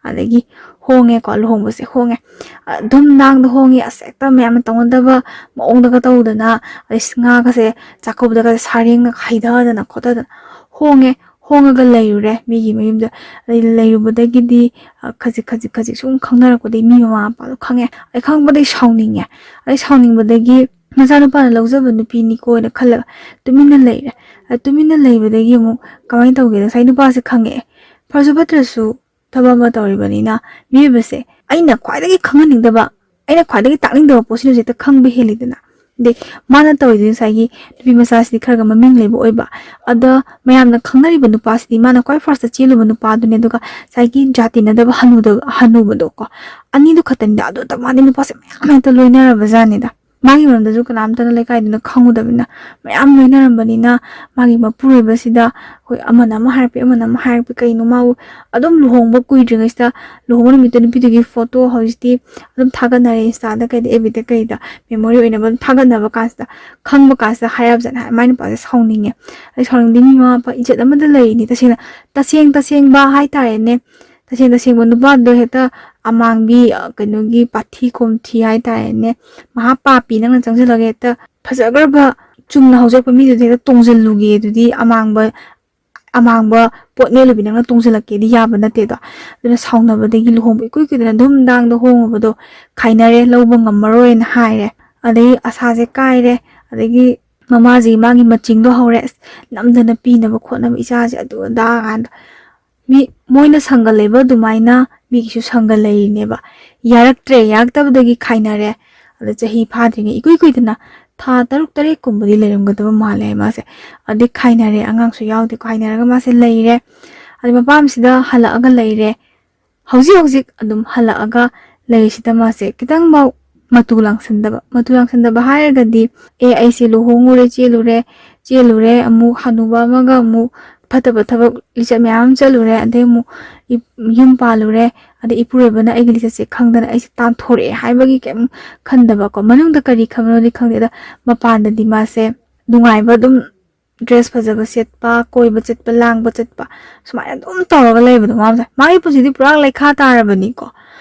ꯑꯗꯒꯤ ꯍꯣꯡꯉꯦꯀꯣ, ꯂꯨꯍꯣꯡꯕꯁꯦ ꯍꯣꯡꯉꯦ꯫ ꯑ, ꯙꯨꯝ ꯗꯥꯡꯗ ꯍꯣꯡꯉꯦ, ꯑꯁ ꯍꯦꯛꯇ ꯃꯌꯥꯝꯅ ꯇꯧꯅꯗꯕ ꯃꯑꯣꯡꯗꯒ ꯇꯧꯗꯅ, ꯑꯗꯩ ꯉꯥꯒꯁꯦ ꯆꯥꯛꯀꯧꯕꯗꯒ ꯁꯥꯔꯦꯡꯅ ꯍꯩꯊꯗꯅ ꯈꯣꯠꯊꯗꯅ ꯍꯣꯡꯉꯦ꯫ ꯍꯣꯡꯉꯒ ꯂꯩꯔꯨꯔꯦ ꯃꯤꯒꯤ ꯃꯌꯨꯝꯗ꯫ ꯑꯗꯩ ꯂꯩꯔꯨꯕꯗꯒꯤꯗꯤ, ꯑ, ꯈꯖꯤꯛ ꯈꯖꯤꯛ ꯈꯖꯤꯛ ꯁꯨꯝ ꯈꯪꯅꯔꯛꯄꯗꯒꯤ ꯃꯤ ꯃꯃꯥ ꯃꯄꯥꯗꯣ ꯈꯪꯉꯦ꯫ ꯑꯩ ꯈꯪꯕꯗꯒꯤ ꯁꯥꯎꯅꯤꯡꯉꯦ꯫ ꯑꯩ ꯁꯥꯎꯅꯤꯡꯕꯗꯒꯤ ꯃꯆꯥꯅꯨꯄꯥꯅ ꯂꯧꯖꯕ ꯅꯨꯄꯤꯅꯤꯀꯣꯅ ꯈꯜꯂꯒ ꯇꯨꯃꯤꯟꯅ ꯂꯩꯔꯦ꯫ ꯑ, ꯇꯨꯃꯤꯟꯅ ꯂꯩꯕꯗꯒꯤ ꯑꯃꯨꯛ ꯀꯃꯥꯏꯅ ꯇꯧꯒꯦꯗ, ꯉꯁꯥꯏ ꯅꯨꯄꯥꯁꯦ ꯈꯪꯉꯛꯑꯦ꯫ ꯐꯔꯁꯨ ꯐꯠꯇ꯭ꯔꯁꯨ ꯊꯕꯛ ꯑꯃ ꯇꯧꯔꯤꯕꯅꯤꯅ ꯃꯤꯑꯣꯏꯕꯁꯦ ꯑꯩꯅ ꯈ꯭ꯋꯥꯏꯗꯒꯤ ꯈꯪꯍꯟꯅꯤꯡꯗꯕ, ꯑꯩꯅ ꯈ꯭ꯋꯥꯏꯗꯒꯤ ꯇꯥꯛꯅꯤꯡꯗꯕ ꯄꯣꯠꯁꯤꯅꯁꯨ ꯍꯦꯛꯇ ꯈꯪꯕ ꯍꯦꯜꯂꯤꯗꯅ꯫ ꯑꯗꯩ ꯃꯥꯅ ꯇꯧꯔꯤꯗꯨ ꯉꯁꯥꯏꯒꯤ ꯅꯨꯄꯤ ꯃꯆꯥꯁꯤꯗꯤ ꯈꯔꯒ ꯃꯃꯤꯡ ꯂꯩꯕ ꯑꯣꯏꯕ꯫ ꯑꯗ ꯃꯌꯥꯝꯅ ꯈꯪꯅꯔꯤꯕ ꯅꯨꯄꯥꯁꯤꯗꯤ ꯃꯥꯅ ꯈ꯭ꯋꯥꯏ ꯐꯥꯔꯁꯇ ꯆꯦꯜꯂꯨꯕ ꯅꯨꯄꯥꯗꯨꯅꯦ, ꯑꯗꯨꯒ ꯉꯁꯥꯏꯒꯤ ꯖꯥꯇꯤ ꯅꯠꯇꯕ ꯍꯅꯨꯗ-, ꯍꯅꯨꯕꯗꯣ ꯀꯣ, ꯑꯅꯤꯗꯨ ꯈꯛꯇꯅꯤꯗ꯫ ꯑꯗꯨꯗ ꯃꯥꯗꯤ ꯅꯨꯄꯥꯁꯦ ꯃꯌꯥꯝ ꯍꯦꯛꯇ ꯂꯣꯏꯅꯔꯕ ꯖꯥꯠꯅꯤꯗ꯫ ꯃꯥꯒꯤ ꯃꯔꯝꯗꯁꯨ ꯀꯅꯥꯝꯇꯅ ꯂꯩꯀꯥꯏꯗꯨꯅ ꯈꯪꯉꯨꯗꯕꯅꯤꯅ ꯃꯌꯥꯝ ꯂꯣꯏꯅꯔꯝꯕꯅꯤꯅ ꯃꯥꯒꯤ ꯃꯄꯨꯔꯣꯏꯕꯁꯤꯗ ꯑꯩꯈꯣꯏ ꯑꯃꯅ ꯑꯃ ꯍꯥꯏꯔꯛꯄꯤ, ꯑꯃꯅ ꯑꯃ ꯍꯥꯏꯔꯛꯄꯤ, ꯀꯩꯅꯣ ꯃꯥꯕꯨ ꯑꯗꯨꯝ ꯂꯨꯍꯣꯡꯕ ꯀꯨꯏꯗ꯭ꯔꯤꯉꯩꯁꯤꯗ, ꯂꯨꯍꯣꯡꯕ ꯅꯨꯃꯤꯠꯇ ꯅꯨꯄꯤꯗꯨꯒꯤ ꯐꯣꯇꯣ ꯍꯧꯖꯤꯛꯇꯤ ꯑꯗꯨꯝ ꯊꯥꯒꯠꯅꯔꯦ Insta-ꯗ ꯀꯩꯗ, F B-ꯗ ꯀꯩꯗ, memory ꯑꯣꯏꯅꯕ ꯑꯗꯨꯝ ꯊꯥꯒꯠꯅꯕ ꯀꯥꯟꯁꯤꯗ, ꯈꯪꯕ ꯀꯥꯟꯁꯤꯗ ꯍꯥꯏꯔꯕꯖꯥꯠꯅꯦ꯫ ꯃꯥꯏ ꯅꯨꯄꯥꯁꯦ ꯁꯥꯎꯅꯤꯡꯉꯦ꯫ ꯑꯩ ꯁꯥꯎꯅꯤꯡꯗꯦ, ꯃꯤ ꯃꯃꯥ ꯃꯄꯥ ꯏꯖꯠ ꯑꯃꯗ ꯂꯩꯔꯤꯅꯤ꯫ ꯇꯁꯦꯡꯅ, ꯇꯁꯦꯡ ꯇꯁꯦꯡꯕ ꯍꯥꯏꯇꯥꯔꯦꯅꯦ, ꯇꯁꯦꯡ ꯇꯁꯦꯡꯕ ꯅꯨꯄꯥꯗꯣ ꯍꯦꯛꯇ ꯑꯃꯥꯡꯕꯤ, ꯑ, ꯀꯩꯅꯣꯒꯤ ꯄꯥꯊꯤ ꯀꯣꯝꯊꯤ ꯍꯥꯏꯇꯥꯔꯦꯅꯦ, ꯃꯍꯥ ꯄꯥꯄꯤ ꯅꯪꯅ ꯆꯪꯁꯤꯜꯂꯒ ꯍꯦꯛꯇ ꯐꯖꯈ꯭ꯔꯕ ꯆꯨꯝꯅ ꯍꯧꯖꯔꯛꯄ ꯃꯤꯗꯨꯗ ꯍꯦꯛꯇ ꯇꯣꯡꯁꯤꯜꯂꯨꯒꯦ ꯑꯗꯨꯗꯤ ꯑꯃꯥꯡꯕ ꯑꯃꯥꯡꯕ ꯄꯣꯠ ꯅꯦꯠꯂꯨꯕꯤ ꯅꯪꯅ ꯇꯣꯡꯁꯤꯜꯂꯛꯀꯦꯗꯤ ꯌꯥꯕ ꯅꯠꯇꯦꯗꯣ꯫ ꯑꯗꯨꯅ ꯁꯥꯎꯅꯕꯗꯒꯤ ꯂꯨꯍꯣꯡꯕ ꯏꯀꯨꯏ ꯀꯨꯏꯗꯅ ꯙꯨꯝꯗꯥꯡꯗ ꯍꯣꯡꯉꯨꯕꯗꯣ ꯈꯥꯏꯅꯔꯦ, ꯂꯧꯕ ꯉꯝꯃꯔꯣꯏꯅ ꯍꯥꯏꯔꯦ꯫ ꯑꯗꯩ ꯑꯁꯥꯁꯦ ꯀꯥꯏꯔꯦ꯫ ꯑꯗꯒꯤ ꯃꯃꯥꯁꯤꯒꯤ ꯃꯥꯒꯤ ꯃꯆꯤꯡꯗꯣ ꯍꯧꯔꯦ, ꯑꯁ, ꯅꯝꯗꯅ ꯄꯤꯅꯕ ꯈꯣꯠꯅꯕ ꯏꯆꯥꯁꯦ ꯑꯗꯨ ꯑꯗꯥ ꯀꯥꯏꯅ꯫ ꯃꯤ ꯃꯣꯏꯅ ꯁꯪꯒ ꯂꯩꯕ ꯑꯗꯨꯃꯥꯏꯅ ꯃꯤꯒꯤꯁꯨ ꯁꯪꯒ ꯂꯩꯔꯤꯅꯦꯕ꯫ ꯌꯥꯔꯛꯇ꯭ꯔꯦ, ꯌꯥꯔꯛꯇꯕꯗꯒꯤ ꯈꯥꯏꯅꯔꯦ꯫ ꯑꯗ ꯆꯍꯤ ꯐꯥꯗ꯭ꯔꯤꯉꯩ ꯏꯀꯨꯏ ꯀꯨꯏꯗꯅ ꯊꯥ ꯇꯔꯨꯛ ꯇꯔꯦꯠ ꯀꯨꯝꯕꯗꯤ ꯂꯩꯔꯝꯒꯗꯕ ꯃꯥꯜꯂꯦ ꯃꯥꯁꯦ꯫ ꯑꯗꯩ ꯈꯥꯏꯅꯔꯦ, ꯑꯉꯥꯡꯁꯨ ꯌꯥꯎꯗꯦꯀꯣ, ꯈꯥꯏꯅꯔꯒ ꯃꯥꯁꯦ ꯂꯩꯔꯦ꯫ ꯑꯗꯩ ꯃꯄꯥꯝꯁꯤꯗ ꯍꯜꯂꯛꯑꯒ ꯂꯩꯔꯦ꯫ ꯍꯧꯖꯤꯛ ꯍꯧꯖꯤꯛ ꯑꯗꯨꯝ ꯍꯜꯂꯛꯑꯒ ꯂꯩꯔꯤꯁꯤꯗ ꯃꯥꯁꯦ ꯈꯤꯇꯪꯐꯥꯎ ꯃꯇꯨ ꯂꯥꯡꯁꯟꯗꯕ꯫ ꯃꯇꯨ ꯂꯥꯡꯁꯟꯗꯕ ꯍꯥꯏꯔꯒꯗꯤ, ꯑꯦ, ꯑꯩꯁꯦ ꯂꯨꯍꯣꯡꯉꯨꯔꯦ, ꯆꯦꯜꯂꯨꯔꯦ, ꯆꯦꯜꯂꯨꯔꯦ, ꯑꯃꯨꯛ ꯍꯅꯨꯕ ꯑꯃꯒ ꯑꯃꯨꯛ ꯐꯠꯇꯕ ꯊꯕꯛ ꯂꯤꯆꯠ ꯃꯌꯥꯝ ꯑꯃ ꯆꯠꯂꯨꯔꯦ, ꯑꯗꯩ ꯑꯃꯨꯛ ꯏ-, ꯌꯨꯝ ꯄꯥꯜꯂꯨꯔꯦ, ꯑꯗꯩ ꯏꯄꯨꯔꯣꯏꯕꯅ ꯑꯩꯒꯤ ꯂꯤꯆꯠꯁꯦ ꯈꯪꯗꯅ ꯑꯩꯁꯦ ꯇꯥꯟꯊꯣꯔꯛꯑꯦ ꯍꯥꯏꯕꯒꯤ ꯀꯩꯝ ꯈꯟꯗꯕꯀꯣ꯫ ꯃꯅꯨꯡꯗ ꯀꯔꯤ ꯈꯟꯕꯅꯣꯗꯤ ꯈꯪꯗꯦ, ꯑꯗ ꯃꯄꯥꯟꯗꯗꯤ ꯃꯥꯁꯦ ꯅꯨꯡꯉꯥꯏꯕ, ꯑꯗꯨꯝ ꯗ꯭ꯔꯦꯁ ꯐꯖꯕ ꯁꯦꯠꯄ, ꯀꯣꯏꯕ ꯆꯠꯄ, ꯂꯥꯡꯕ ꯆꯠꯄ, ꯁꯨꯃꯥꯏꯅ ꯑꯗꯨꯝ ꯇꯧꯔꯒ ꯂꯩꯕꯗꯣ ꯃꯥꯁꯦ꯫ ꯃꯥꯒꯤ ꯄꯨꯟꯁꯤꯗꯤ ꯄꯨꯔꯥ ꯂꯩꯈꯥ ꯇꯥꯔꯕꯅꯤꯀꯣ꯫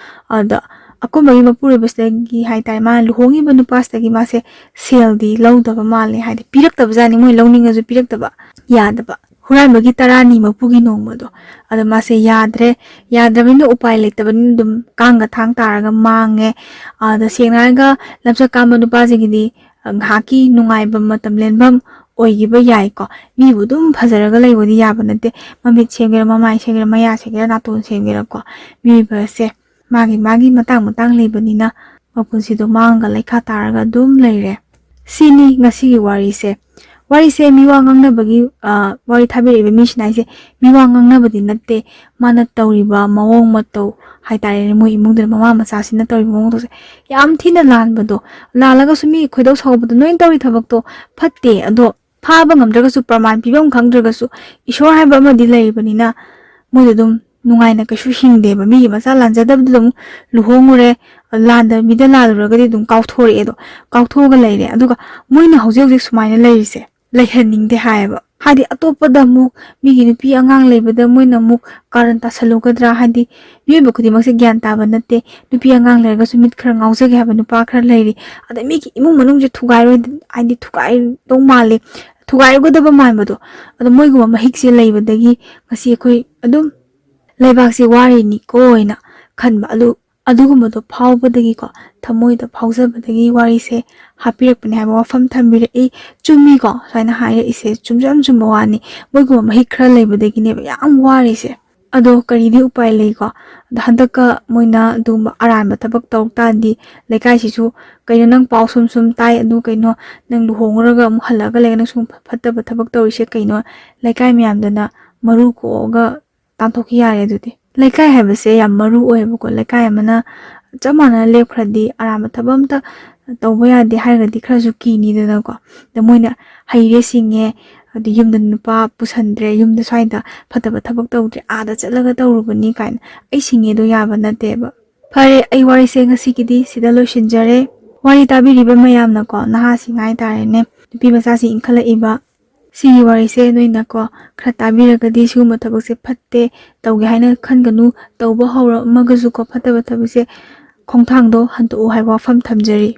ꯑꯗ ꯑꯀꯣꯟꯕꯒꯤ ꯃꯄꯨꯔꯣꯏꯕꯁꯤꯗꯒꯤ ꯍꯥꯏꯇꯥꯔꯦ, ꯃꯥꯅ ꯂꯨꯍꯣꯡꯉꯤꯕ ꯅꯨꯄꯥꯁꯤꯗꯒꯤ ꯃꯥꯁꯦ ꯁꯦꯜꯗꯤ ꯂꯧꯗꯕ ꯃꯥꯜꯂꯦ, ꯍꯥꯏꯗꯤ ꯄꯤꯔꯛꯇꯕꯖꯥꯠꯅꯤ, ꯃꯣꯏ ꯂꯧꯅꯤꯡꯉꯁꯨ ꯄꯤꯔꯛꯇꯕ, ꯌꯥꯗꯕ꯫ ꯍꯨꯔꯥꯟꯕꯒꯤ ꯇꯔꯥꯅꯤ ꯃꯄꯨꯒꯤ ꯅꯣꯡꯃꯗꯣ, ꯑꯗ ꯃꯥꯁꯦ ꯌꯥꯗ꯭ꯔꯦ, ꯌꯥꯗ꯭ꯔꯕꯅꯤꯅ ꯎꯄꯥꯏ ꯂꯩꯇꯕꯅꯤꯅ ꯑꯗꯨꯝ ꯀꯥꯡꯒ ꯊꯥꯡ ꯇꯥꯔꯒ ꯃꯥꯡꯉꯦ꯫ ꯑꯗ ꯁꯦꯡꯅ ꯍꯥꯏꯔꯒ ꯂꯝꯆꯠ ꯀꯥꯝꯕ ꯅꯨꯄꯥꯁꯤꯡꯒꯤꯗꯤ ꯉꯥꯏꯍꯥꯛꯀꯤ ꯅꯨꯡꯉꯥꯏꯕ ꯃꯇꯝ ꯂꯦꯟꯐꯝ ꯑꯣꯏꯈꯤꯕ ꯌꯥꯏꯀꯣ꯫ ꯃꯤꯕꯨ ꯑꯗꯨꯝ ꯐꯖꯔꯒ ꯂꯩꯕꯗꯤ ꯌꯥꯕ ꯅꯠꯇꯦ꯫ ꯃꯃꯤꯠ ꯁꯦꯝꯒꯦꯔꯥ, ꯃꯃꯥꯏ ꯁꯦꯝꯒꯦꯔꯥ, ꯃꯌꯥ ꯁꯦꯝꯒꯦꯔꯥ, ꯅꯥꯇꯣꯟ ꯁꯦꯝꯒꯦꯔꯥꯀꯣ, ꯃꯤꯑꯣꯏꯕꯁꯦ ꯃꯥꯒꯤ ꯃꯥꯒꯤ ꯃꯇꯥꯡ ꯃꯇꯥꯡ ꯂꯩꯕꯅꯤꯅ ꯃꯄꯨꯟꯁꯤꯗꯣ ꯃꯥꯡꯉꯒ ꯂꯩꯈꯥ ꯇꯥꯔꯒ ꯑꯗꯨꯝ ꯂꯩꯔꯦ꯫ ꯁꯤꯅꯤ ꯉꯁꯤꯒꯤ ꯋꯥꯔꯤꯁꯦ꯫ ꯋꯥꯔꯤꯁꯦ ꯃꯤꯋꯥ ꯉꯥꯡꯅꯕꯒꯤ, ꯑ, ꯋꯥꯔꯤ ꯊꯥꯕꯤꯔꯛꯏꯕ ꯃꯤꯁꯤꯅ ꯍꯥꯏꯁꯦ ꯃꯤꯋꯥ ꯉꯥꯡꯅꯕꯗꯤ ꯅꯠꯇꯦ, ꯃꯥꯅ ꯇꯧꯔꯤꯕ ꯃꯑꯣꯡ ꯃꯇꯧ ꯍꯥꯏꯇꯥꯔꯦꯅꯦ, ꯃꯣꯏ ꯏꯃꯨꯡꯗꯨꯗ ꯃꯃꯥ ꯃꯆꯥꯁꯤꯅ ꯇꯧꯔꯤꯕ ꯃꯑꯣꯡ ꯃꯇꯧꯁꯦ ꯌꯥꯝ ꯊꯤꯅ ꯂꯥꯟꯕꯗꯣ꯫ ꯂꯥꯜꯂꯒꯁꯨ ꯃꯤ ꯈꯣꯏꯗꯧ ꯁꯥꯎꯕꯗꯣ, ꯅꯣꯏꯅ ꯇꯧꯔꯤ ꯊꯕꯛꯇꯣ ꯐꯠꯇꯦ, ꯑꯗꯣ ꯐꯥꯕ ꯉꯝꯗ꯭ꯔꯒꯁꯨ, ꯄ꯭ꯔꯃꯥꯟ ꯄꯤꯐꯝ ꯈꯪꯗ꯭ꯔꯒꯁꯨ, ꯏꯁꯣꯔ ꯍꯥꯏꯕ ꯑꯃꯗꯤ ꯂꯩꯔꯤꯕꯅꯤꯅ ꯃꯣꯏꯗꯣ ꯑꯗꯨꯝ ꯅꯨꯡꯉꯥꯏꯅ ꯀꯩꯁꯨ ꯍꯤꯡꯗꯦꯕ꯫ ꯃꯤꯒꯤ ꯃꯆꯥ ꯂꯥꯟꯖꯗꯕꯗꯨꯗ ꯑꯃꯨꯛ ꯂꯨꯍꯣꯡꯉꯨꯔꯦ, ꯂꯥꯟꯗ, ꯃꯤꯗ ꯂꯥꯜꯂꯨꯔꯒꯗꯤ ꯑꯗꯨꯝ ꯀꯥꯎꯊꯣꯔꯛꯑꯦ, ꯑꯗꯣ ꯀꯥꯎꯊꯣꯛꯑꯒ ꯂꯩꯔꯦ꯫ ꯑꯗꯨꯒ ꯃꯣꯏꯅ ꯍꯧꯖꯤꯛ ꯍꯧꯖꯤꯛ ꯁꯨꯃꯥꯏꯅ ꯂꯩꯔꯤꯁꯦ ꯂꯩꯍꯟꯅꯤꯡꯗꯦ ꯍꯥꯏꯌꯦꯕ꯫ ꯍꯥꯏꯗꯤ ꯑꯇꯣꯞꯄꯗ ꯑꯃꯨꯛ ꯃꯤꯒꯤ ꯅꯨꯄꯤ ꯑꯉꯥꯡ ꯂꯩꯕꯗ ꯃꯣꯏꯅ ꯑꯃꯨꯛ ꯀꯥꯔꯟ ꯇꯥꯁꯜꯂꯨꯒꯗ꯭ꯔꯥ? ꯍꯥꯏꯗꯤ ꯃꯤꯑꯣꯏꯕ ꯈꯨꯗꯤꯡꯃꯛꯁꯦ ꯒ꯭ꯌꯥꯟ ꯇꯥꯕ ꯅꯠꯇꯦ꯫ ꯅꯨꯄꯤ ꯑꯉꯥꯡ ꯂꯩꯔꯒꯁꯨ ꯃꯤꯠ ꯈꯔ ꯉꯥꯎꯖꯒꯦ ꯍꯥꯏꯕ ꯅꯨꯄꯥ ꯈꯔ ꯂꯩꯔꯤ꯫ ꯑꯗ ꯃꯤꯒꯤ ꯏꯃꯨꯡ ꯃꯅꯨꯡꯁꯦ ꯊꯨꯒꯥꯏꯔꯣꯏ, ꯍꯥꯏꯗꯤ ꯊꯨꯒꯥꯏꯗꯧ ꯃꯥꯜꯂꯤ, ꯊꯨꯒꯥꯏꯒꯗꯕ ꯃꯥꯟꯕꯗꯣ, ꯑꯗꯣ ꯃꯣꯏꯒꯨꯝꯕ ꯃꯍꯤꯛꯁꯦ ꯂꯩꯕꯗꯒꯤ ꯉꯁꯤ ꯑꯩꯈꯣꯏ ꯑꯗꯨꯝ ꯂꯩꯕꯥꯛꯁꯦ ꯋꯥꯔꯤꯅꯤꯀꯣ ꯍꯥꯏꯅ ꯈꯟꯕ꯫ ꯑꯗꯨ ꯑꯗꯨꯒꯨꯝꯕꯗꯣ ꯐꯥꯎꯕꯗꯒꯤꯀꯣ ꯊꯃꯣꯏꯗ ꯐꯥꯎꯖꯕꯗꯒꯤ ꯋꯥꯔꯤꯁꯦ ꯍꯥꯞꯄꯤꯔꯛꯄꯅꯦ ꯍꯥꯏꯕ ꯋꯥꯐꯝ ꯊꯝꯕꯤꯔꯛꯏ꯫ ꯆꯨꯝꯃꯤꯀꯣ ꯁꯨꯃꯥꯏꯅ ꯍꯥꯏꯔꯛꯏꯁꯦ ꯆꯨꯝꯁꯨ ꯌꯥꯝ ꯆꯨꯝꯕ ꯋꯥꯅꯤ꯫ ꯃꯣꯏꯒꯨꯝꯕ ꯃꯍꯤꯛ ꯈꯔ ꯂꯩꯕꯗꯒꯤꯅꯦꯕ ꯌꯥꯝ ꯋꯥꯔꯤꯁꯦ꯫ ꯑꯗꯣ ꯀꯔꯤꯗꯤ ꯎꯄꯥꯏ ꯂꯩꯀꯣ꯫ ꯑꯗꯣ ꯍꯟꯗꯛꯀ ꯃꯣꯏꯅ ꯑꯗꯨꯒꯨꯝꯕ ꯑꯔꯥꯟꯕ ꯊꯕꯛ ꯇꯧꯔꯛ ꯇꯥꯔꯗꯤ ꯂꯩꯀꯥꯏꯁꯤꯁꯨ ꯀꯩꯅꯣ ꯅꯪ ꯄꯥꯎ ꯁꯨꯝ ꯁꯨꯝ ꯇꯥꯏ, ꯑꯗꯨ ꯀꯩꯅꯣ ꯅꯪ ꯂꯨꯍꯣꯡꯉꯨꯔꯒ ꯑꯃꯨꯛ ꯍꯜꯂꯛꯑꯒ ꯂꯩꯔꯒ ꯅꯪ ꯁꯨꯝ ꯐꯠꯇꯕ ꯊꯕꯛ ꯇꯧꯔꯤꯁꯦ ꯀꯩꯅꯣ? ꯂꯩꯀꯥꯏ ꯃꯌꯥꯝꯗꯅ ꯃꯔꯨ ꯀꯣꯛꯑꯒ ꯇꯥꯟꯊꯣꯛꯈꯤ ꯌꯥꯔꯦ꯫ ꯑꯗꯨꯗꯤ ꯂꯩꯀꯥꯏ ꯍꯥꯏꯕꯁꯦ ꯌꯥꯝ ꯃꯔꯨ ꯑꯣꯏꯌꯦꯕꯀꯣ꯫ ꯂꯩꯀꯥꯏ ꯑꯃꯅ ꯆꯞ ꯃꯥꯟꯅꯅ ꯂꯦꯞꯈ꯭ꯔꯗꯤ ꯑꯔꯥꯟꯕ ꯊꯕꯛ ꯑꯝꯇ ꯇꯧꯕ ꯌꯥꯗꯦ ꯍꯥꯏꯔꯒꯗꯤ ꯈꯔꯁꯨ ꯀꯤꯅꯤꯗꯅꯀꯣ꯫ ꯑꯗ ꯃꯣꯏꯅ ꯍꯩꯔꯦ ꯁꯤꯡꯉꯦ, ꯑꯗꯨ ꯌꯨꯝꯗ ꯅꯨꯄꯥ ꯄꯨꯁꯟꯗ꯭ꯔꯦ, ꯌꯨꯝꯗ ꯁ꯭ꯋꯥꯏꯗ ꯐꯠꯇꯕ ꯊꯕꯛ ꯇꯧꯗ꯭ꯔꯦ, ꯑꯥꯗ ꯆꯠꯂꯒ ꯇꯧꯔꯨꯕꯅꯤ ꯀꯥꯏꯅ꯫ ꯑꯩ ꯁꯤꯡꯉꯦꯗꯣ ꯌꯥꯕ ꯅꯠꯇꯦꯕ꯫ ꯐꯔꯦ, ꯑꯩ ꯋꯥꯔꯤꯁꯦ ꯉꯁꯤꯒꯤꯗꯤ ꯁꯤꯗ ꯂꯣꯏꯁꯤꯟꯖꯔꯦ꯫ ꯋꯥꯔꯤ ꯇꯥꯕꯤꯔꯤꯕ ꯃꯌꯥꯝꯅꯀꯣ, ꯅꯍꯥꯁꯤꯡ ꯍꯥꯏꯇꯥꯔꯦꯅꯦ, ꯅꯨꯄꯤ ꯃꯆꯥꯁꯤꯡ ꯏꯟꯈꯠꯂꯛꯏꯕ, ꯁꯤꯒꯤ ꯋꯥꯔꯤꯁꯦ ꯅꯣꯏꯅꯀꯣ ꯈꯔ ꯇꯥꯕꯤꯔꯒꯗꯤ ꯁꯤꯒꯨꯝꯕ ꯊꯕꯛꯁꯦ ꯐꯠꯇꯦ, ꯇꯧꯒꯦ ꯍꯥꯏꯅ ꯈꯟꯒꯅꯨ, ꯇꯧꯕ ꯍꯧꯔꯛꯑꯝꯃꯒꯁꯨꯀꯣ ꯐꯠꯇꯕ ꯊꯕꯛꯁꯦ ꯈꯣꯡꯊꯥꯡꯗꯣ ꯍꯟꯗꯣꯛꯎ ꯍꯥꯏꯕ ꯋꯥꯐꯝ ꯊꯝꯖꯔꯤ꯫